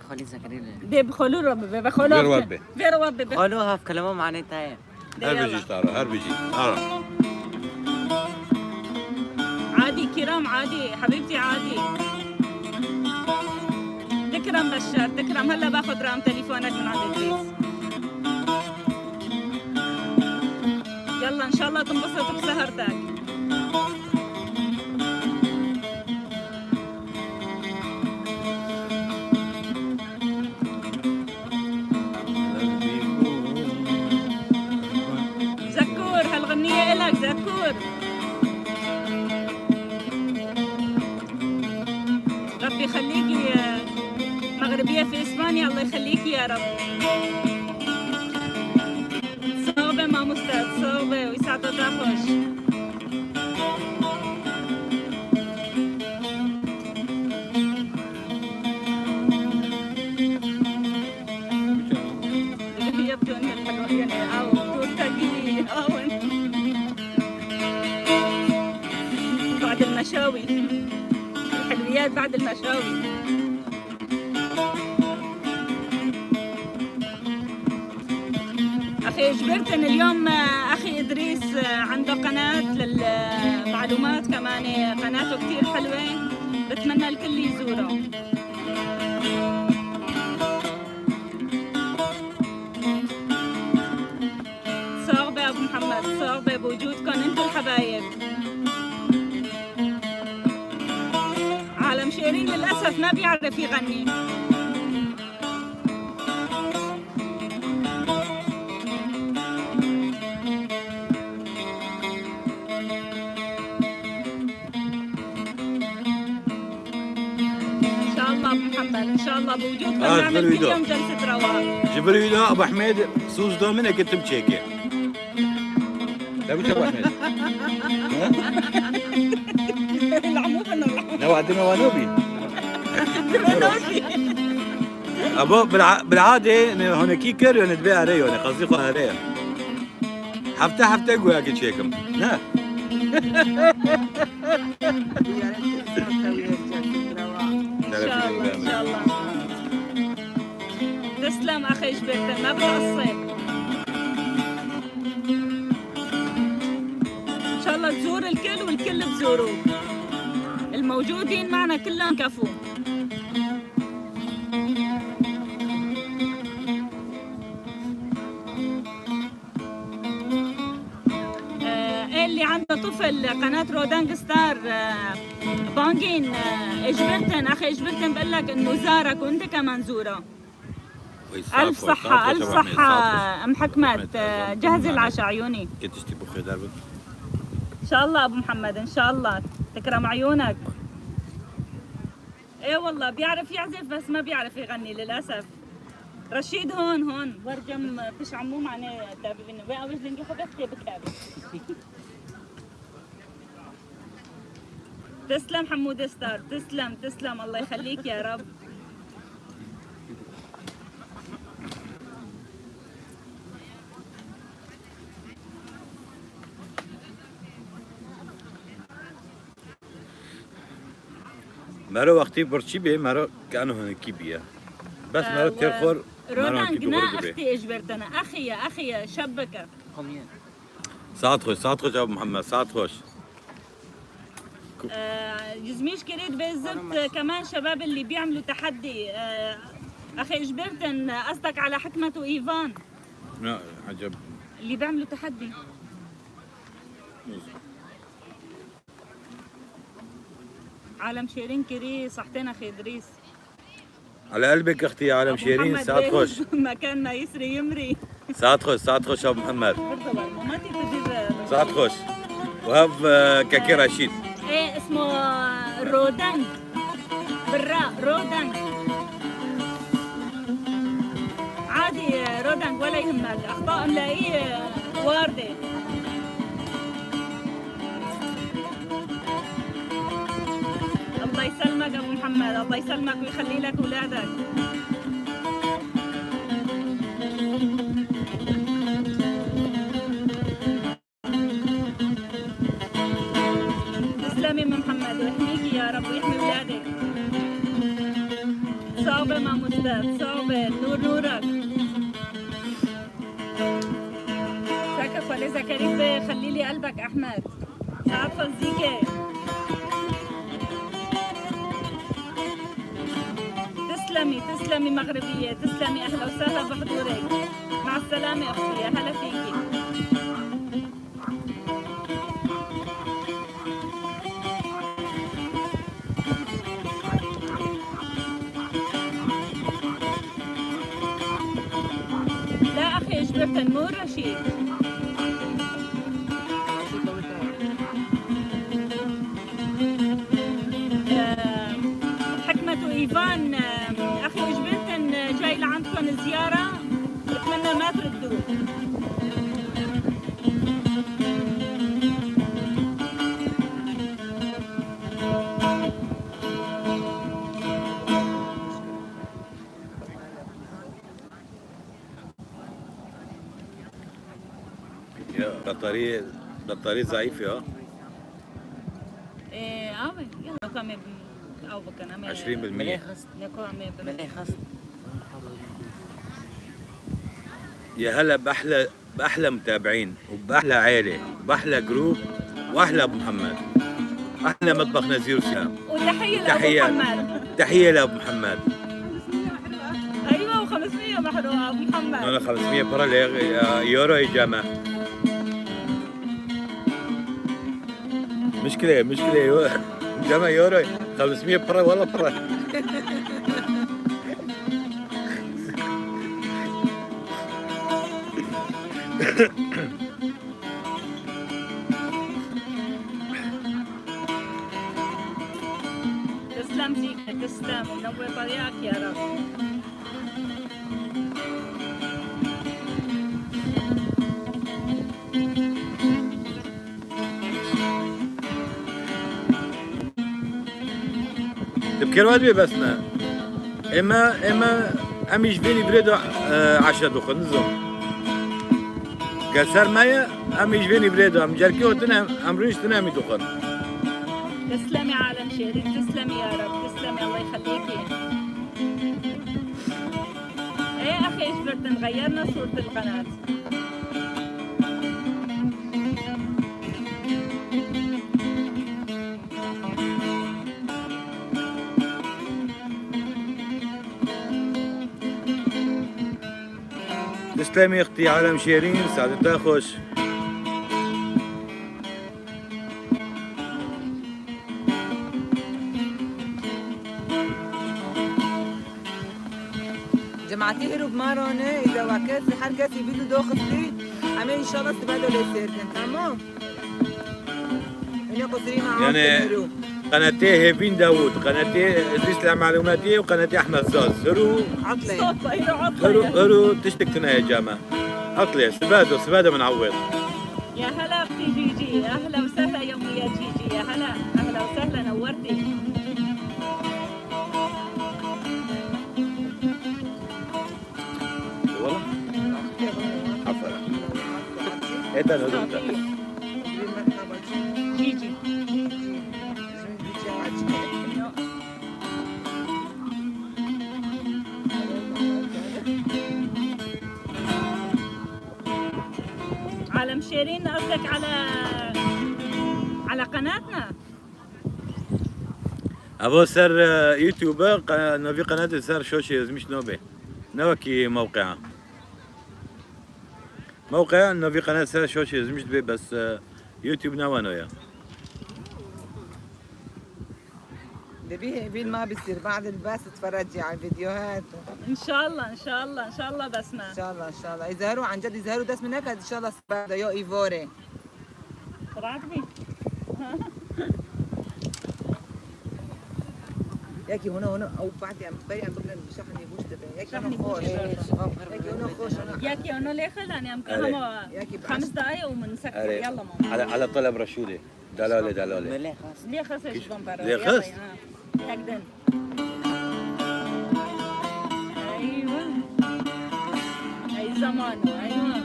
خولي زكريا. دي بخلو ربي بخلو غير وبي. غير وبي. خولوها في كلامه معناتها ايه. هربجي ترى هربجي ترى. عادي كرام عادي حبيبتي عادي. تكرم بشار تكرم، هلا باخذ رقم تليفونك من عند ادريس. يلا ان شاء الله تنبسط بسهرتك. زكور هالغنية إلك زكور. ربي يخليكي مغربية في اسبانيا، الله يخليكي يا رب. صعبة ما مستاد صعبة ويسعد خوش. يبدو ان الحلوى يعني او تورتاجي او بعد المشاوي، الحلويات بعد المشاوي. أخي جبرتن اليوم، أخي إدريس عنده قناة للمعلومات كمان، قناته كتير حلوة، بتمنى الكل يزوره. صعبة أبو محمد، صعبة بوجودكم انتم الحبايب. عالم شيرين للأسف ما بيعرف يغني. إن شاء الله أبو محمد، إن شاء الله بوجودكم نعمل كل يوم جلسة رواق. جبريل ابو حميد سوز دومينيك كنت مشيكي. لا بش ابو حميد. العمو فنو نوع دمي ونوبي. ابو بالعادة هون كي كر تبيع ريو قصدي خو ريو. حفته حفته قوي اكل شيكم. لا. يا ريت تسوي هيك جلسة رواق. إن شاء الله إن شاء الله. تسلم أخي جبرتن، ما بتقصر. إن شاء الله تزور الكل والكل بزوروك. الموجودين معنا كلهم كفو. اللي عنده طفل قناة رودانج ستار، بانجين، اجبرتن أخي اجبرتن بقول لك إنه زارك وأنت كمان زوره. ألف صحة ألف صحة أم حكمت، جهزي العشاء عيوني. كنت تشتي بخي دربك. إن شاء الله أبو محمد، إن شاء الله تكرم عيونك. إيه والله بيعرف يعزف بس ما بيعرف يغني للأسف. رشيد هون هون ورجم بش عمو معنا تابعين وين أوج لنجي خبث بكابي. تسلم حمودة ستار، تسلم تسلم، الله يخليك يا رب. مرة وقتي برشي بي مرة كأنه هون كي بيا. بس مرة تيرخور مرة كي رودانج نا بغرد بي. أختي اجبرتنا، أخي يا أخي يا شبكة. ساعات خوش، ساعات خوش أبو محمد، ساعات خوش. جزميش كريد بالضبط. كمان شباب اللي بيعملوا تحدي، أخي اجبرتن قصدك على حكمة وإيفان. لا عجب. اللي بيعملوا تحدي. عالم شيرين كري صحتين أخي إدريس. على قلبك أختي عالم أبو شيرين، محمد ساعات بيه خوش. مكان ما يسري يمري. ساعات خوش، ساعات خوش أبو محمد. بالضبط، ساعات خوش. وهب كاكي رشيد. ايه اسمه رودانج بالراء، رودانج. عادي رودانج ولا يهمك، اخطاء املائيه وارده. الله يسلمك ابو محمد، الله يسلمك ويخلي لك اولادك. تسلمي ام محمد ويحميكي يا رب ويحمي اولادك. صعبة ما مستاد، صعبة، نور نورك. ساكا فاليزا كريم، خلي لي قلبك احمد. عارفة الزيكة. تسلمي تسلمي مغربية، تسلمي، أهلا وسهلا بحضورك. مع السلامة أختي، يا هلا فيكي. لا أخي اجبرتن مو رشيد. ايفان، اخي وجبنتن جاي لعندكم زيارة، بتمنى ما تردوا. يا بطارية بطارية ضعيفة اه. ايه اه يلا كم او بكنا 20%. ملي نكو ملي خص. يا هلا باحلى باحلى متابعين وباحلى عائلة وباحلى جروب واحلى ابو محمد، احلى مطبخ نزير وسام. وتحية لأبو تحية. محمد. تحية لابو محمد. ايوه و500 محروقة ابو محمد. انا 500 برا يورو يا جماعة. مشكلة مشكلة جماعة يورو 500 برا والله برا. تسلم فيك، تسلم ونور طريقك يا رب. تبكر وادي بسنا اما ام يجبيني بريدو 10 دخل نزوم كسر مايا ام يجبيني بريدو ام جركي وتنا ام ريش تنا مي دخل. تسلمي عالم شيرين، تسلمي يا رب، تسلمي الله يخليكي. ايه اخي اجبرتن غيرنا صورة القناة. تسلمي اختي عالم شيرين، سعادتها خوش. جماعتي هرب مارونه اذا وكاس حركة فيديو دوختي امين ان شاء الله استفادوا ليسيركن تمام. هنا قصرين مع يعني قناتي هيفين داوود، قناتي ادريس المعلوماتية، وقناتي احمد زاز. هرو عطلة. صوت هيرو عطلة. هرو هرو تشتكتنا يا جماعة. عطلة سبادو سبادو منعوض. يا هلا اختي جيجي، اهلا وسهلا يوميا جيجي، يا هلا اهلا وسهلا نورتي. والله عفوا ايه ده ده جيجي. عالم شيرين قصدك على قناتنا؟ ابو سر يوتيوب نوفي قناة سر شوشي مش نوبي نوكي موقعها موقع نوفي قناة سر شوشي مش دبي بس يوتيوب نوانو يا دبيه بين ما بيصير بعد البث تفرجي على الفيديوهات. ان شاء الله ان شاء الله ان شاء الله بسمة. ان شاء الله ان شاء الله يظهروا عن جد يظهروا دس من هيك ان شاء الله سبادة يو ايفوري. طلعت بي. ياكي هنا هنا او بعد عم بري عم بقول بشحن يبوش تبع ياكي شحن هنا يبوش خوش. ياكي هنا خوش هنا. ياكي انه ليه خلاني ام أري. ياكي بعش. 5 دقائق ومنسكر. أري. يلا ماما. على طلب رشودي دلالة دلالة. ملي خص. ليه خص ايش بمبرة؟ ليه خص؟ هكذا. ايوه اي زمانه. ايوه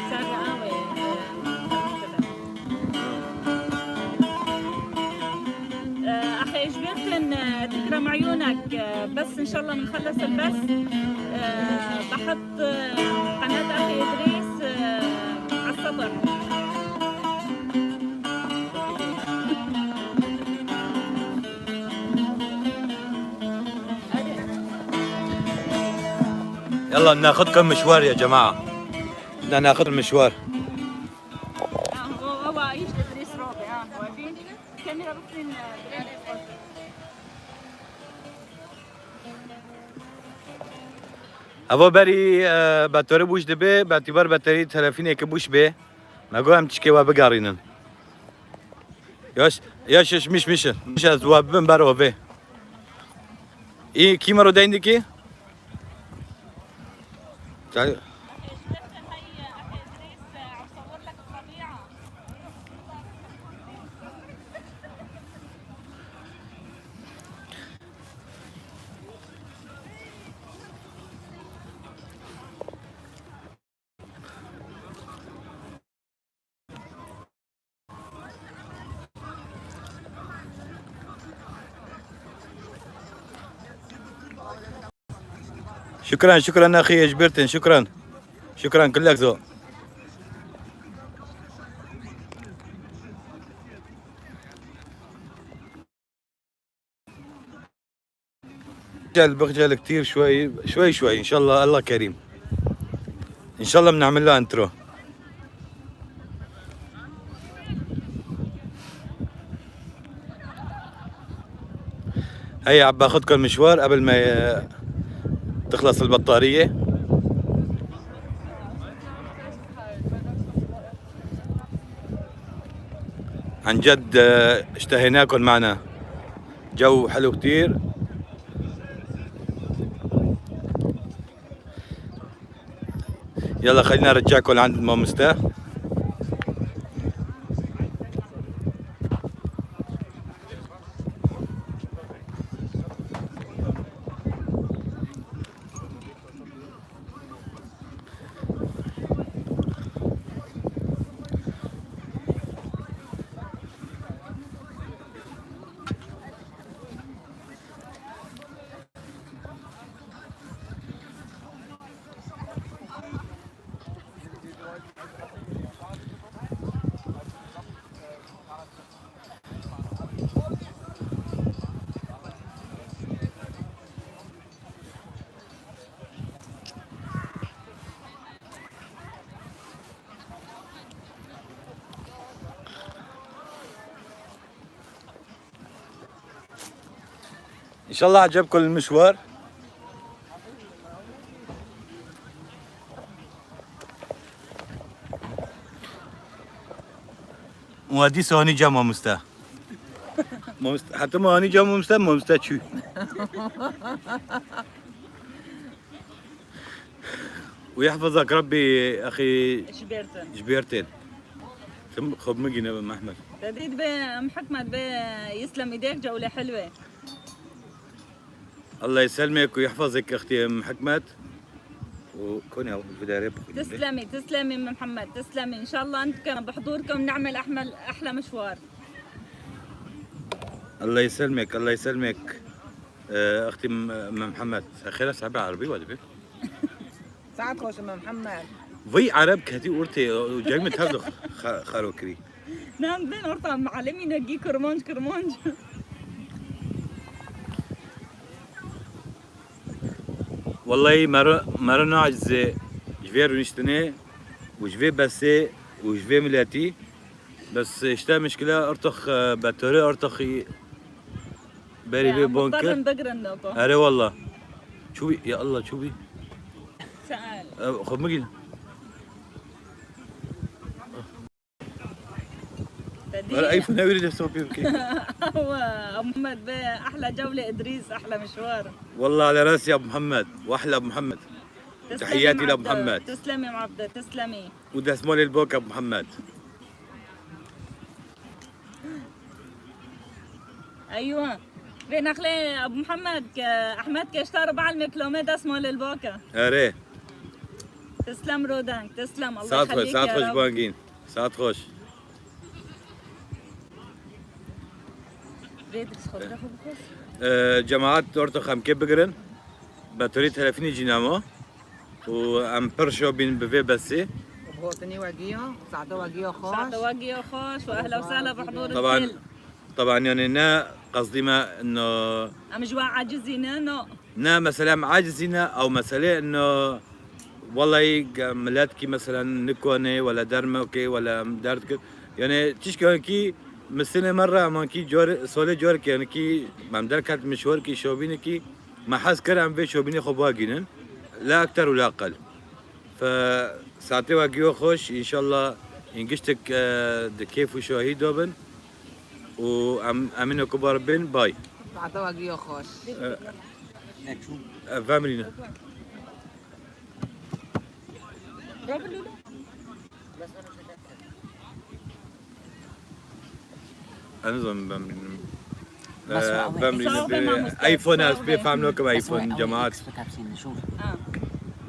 صار قهوة. أخي إجبرتن تكرم عيونك، بس إن شاء الله بنخلص البث، بحط قناة أخي إدريس على السطح. يلا بناخذكم مشوار يا جماعة، بدنا ناخذ مشوار. هو هو ايش ادريس روبي واقفين كاميرا بكرين. ابو بري باتوري بوش دبي باعتبار باتري تلفيني كبوش بي ما قوام تشكي وبقارينن ياش ياش ياش مش مش مش از واب بن برو بي اي كيمرو ديندكي تعال. هي اخي ادريس عم صور لك الطبيعه. شكرا شكرا اخي جبرتن، شكرا شكرا كلك ذوق. بخجل بخجل كثير، شوي شوي شوي ان شاء الله، الله كريم ان شاء الله بنعمل لها intro. هيا عم باخذكم مشوار قبل ما تخلص البطارية. عن جد اشتهيناكم معنا، جو حلو كتير. يلا خلينا نرجعكم لعند ماموستا. ان شاء الله عجبكم المشوار. وادي سوني جا ماموستا ماموستا حتى ما هاني جا ماموستا ماموستا شو. ويحفظك ربي اخي شبيرتن جبيرتين. خب مجينا ام احمد. تدريد بي ام حكمت بي يسلم ايديك، جولة حلوة. الله يسلمك ويحفظك اختي ام حكمت. وكوني بداري. تسلمي تسلمي ام محمد، تسلمي. ان شاء الله انتم بحضوركم نعمل احمل احلى مشوار. الله يسلمك الله يسلمك اختي ام محمد. خير سبع عربي ولا بي؟ ساعات خوش ام محمد. في عرب كثير ورتي جاي من تهدخ خاروكري. نعم بين ورطة معلمي نجي كرمونج كرمونج. والله مرة نعجز جفير ونشتني وجفي بسي وجفي ملاتي، بس اشتا مشكلة ارتخ باتوري ارتخ باري بي بونكر. بقرا النقطة. اري والله شو بي يا الله شو بي؟ سأل. خب مجي. ولا ايفون يريد يسوي بيبكي. هو ابو محمد بيه احلى جولة ادريس، احلى مشوار. والله على راسي يا ابو محمد واحلى ابو محمد. تحياتي لابو محمد. تسلمي يا معبده تسلمي. وده اسمه البوك ابو محمد. ايوه بين اخلي ابو محمد احمد كشتار بعلم كيلومتر اسمه للبوكا. اري تسلم رودانك تسلم الله ساعات خوش يخليك ساعات يا خوش رب. بانجين ساعات خوش. جماعات اورتو خم كيف بقرن باتوري تلفني جينامو وام برشو بين بفي بسي وبهوتني وقيو ساعته وقيو خوش. ساعته وقيو خوش واهلا وسهلا بحضور طبعا الكل. طبعا يعني نا قصدي ما انه ام جوا عاجزين نو. نا مثلا عاجزنا او مسألة انه والله ملاتكي مثلا نكوني ولا درمكي ولا دارتك يعني تشكي كي مسنة مرة أما كي جور سولي جور يعني كي ممدر كانت مشوار كي شوبيني كي ما حس كر عم في شوبيني خبواجينن لا أكثر ولا أقل. فساعتي واقيو خوش إن شاء الله إنجشتك كيف وشاهي دوبن وأم أمينو كبار بن باي. ساعتها واقيو خوش. فامرينا. أنا زون بامرينا. بس هو أول بامرينا صعبة مع مستوى. ايفون صعبة. بيفهم لكم بس هو ايفون أول جماعات. إكس بكابسين نشوف. آه.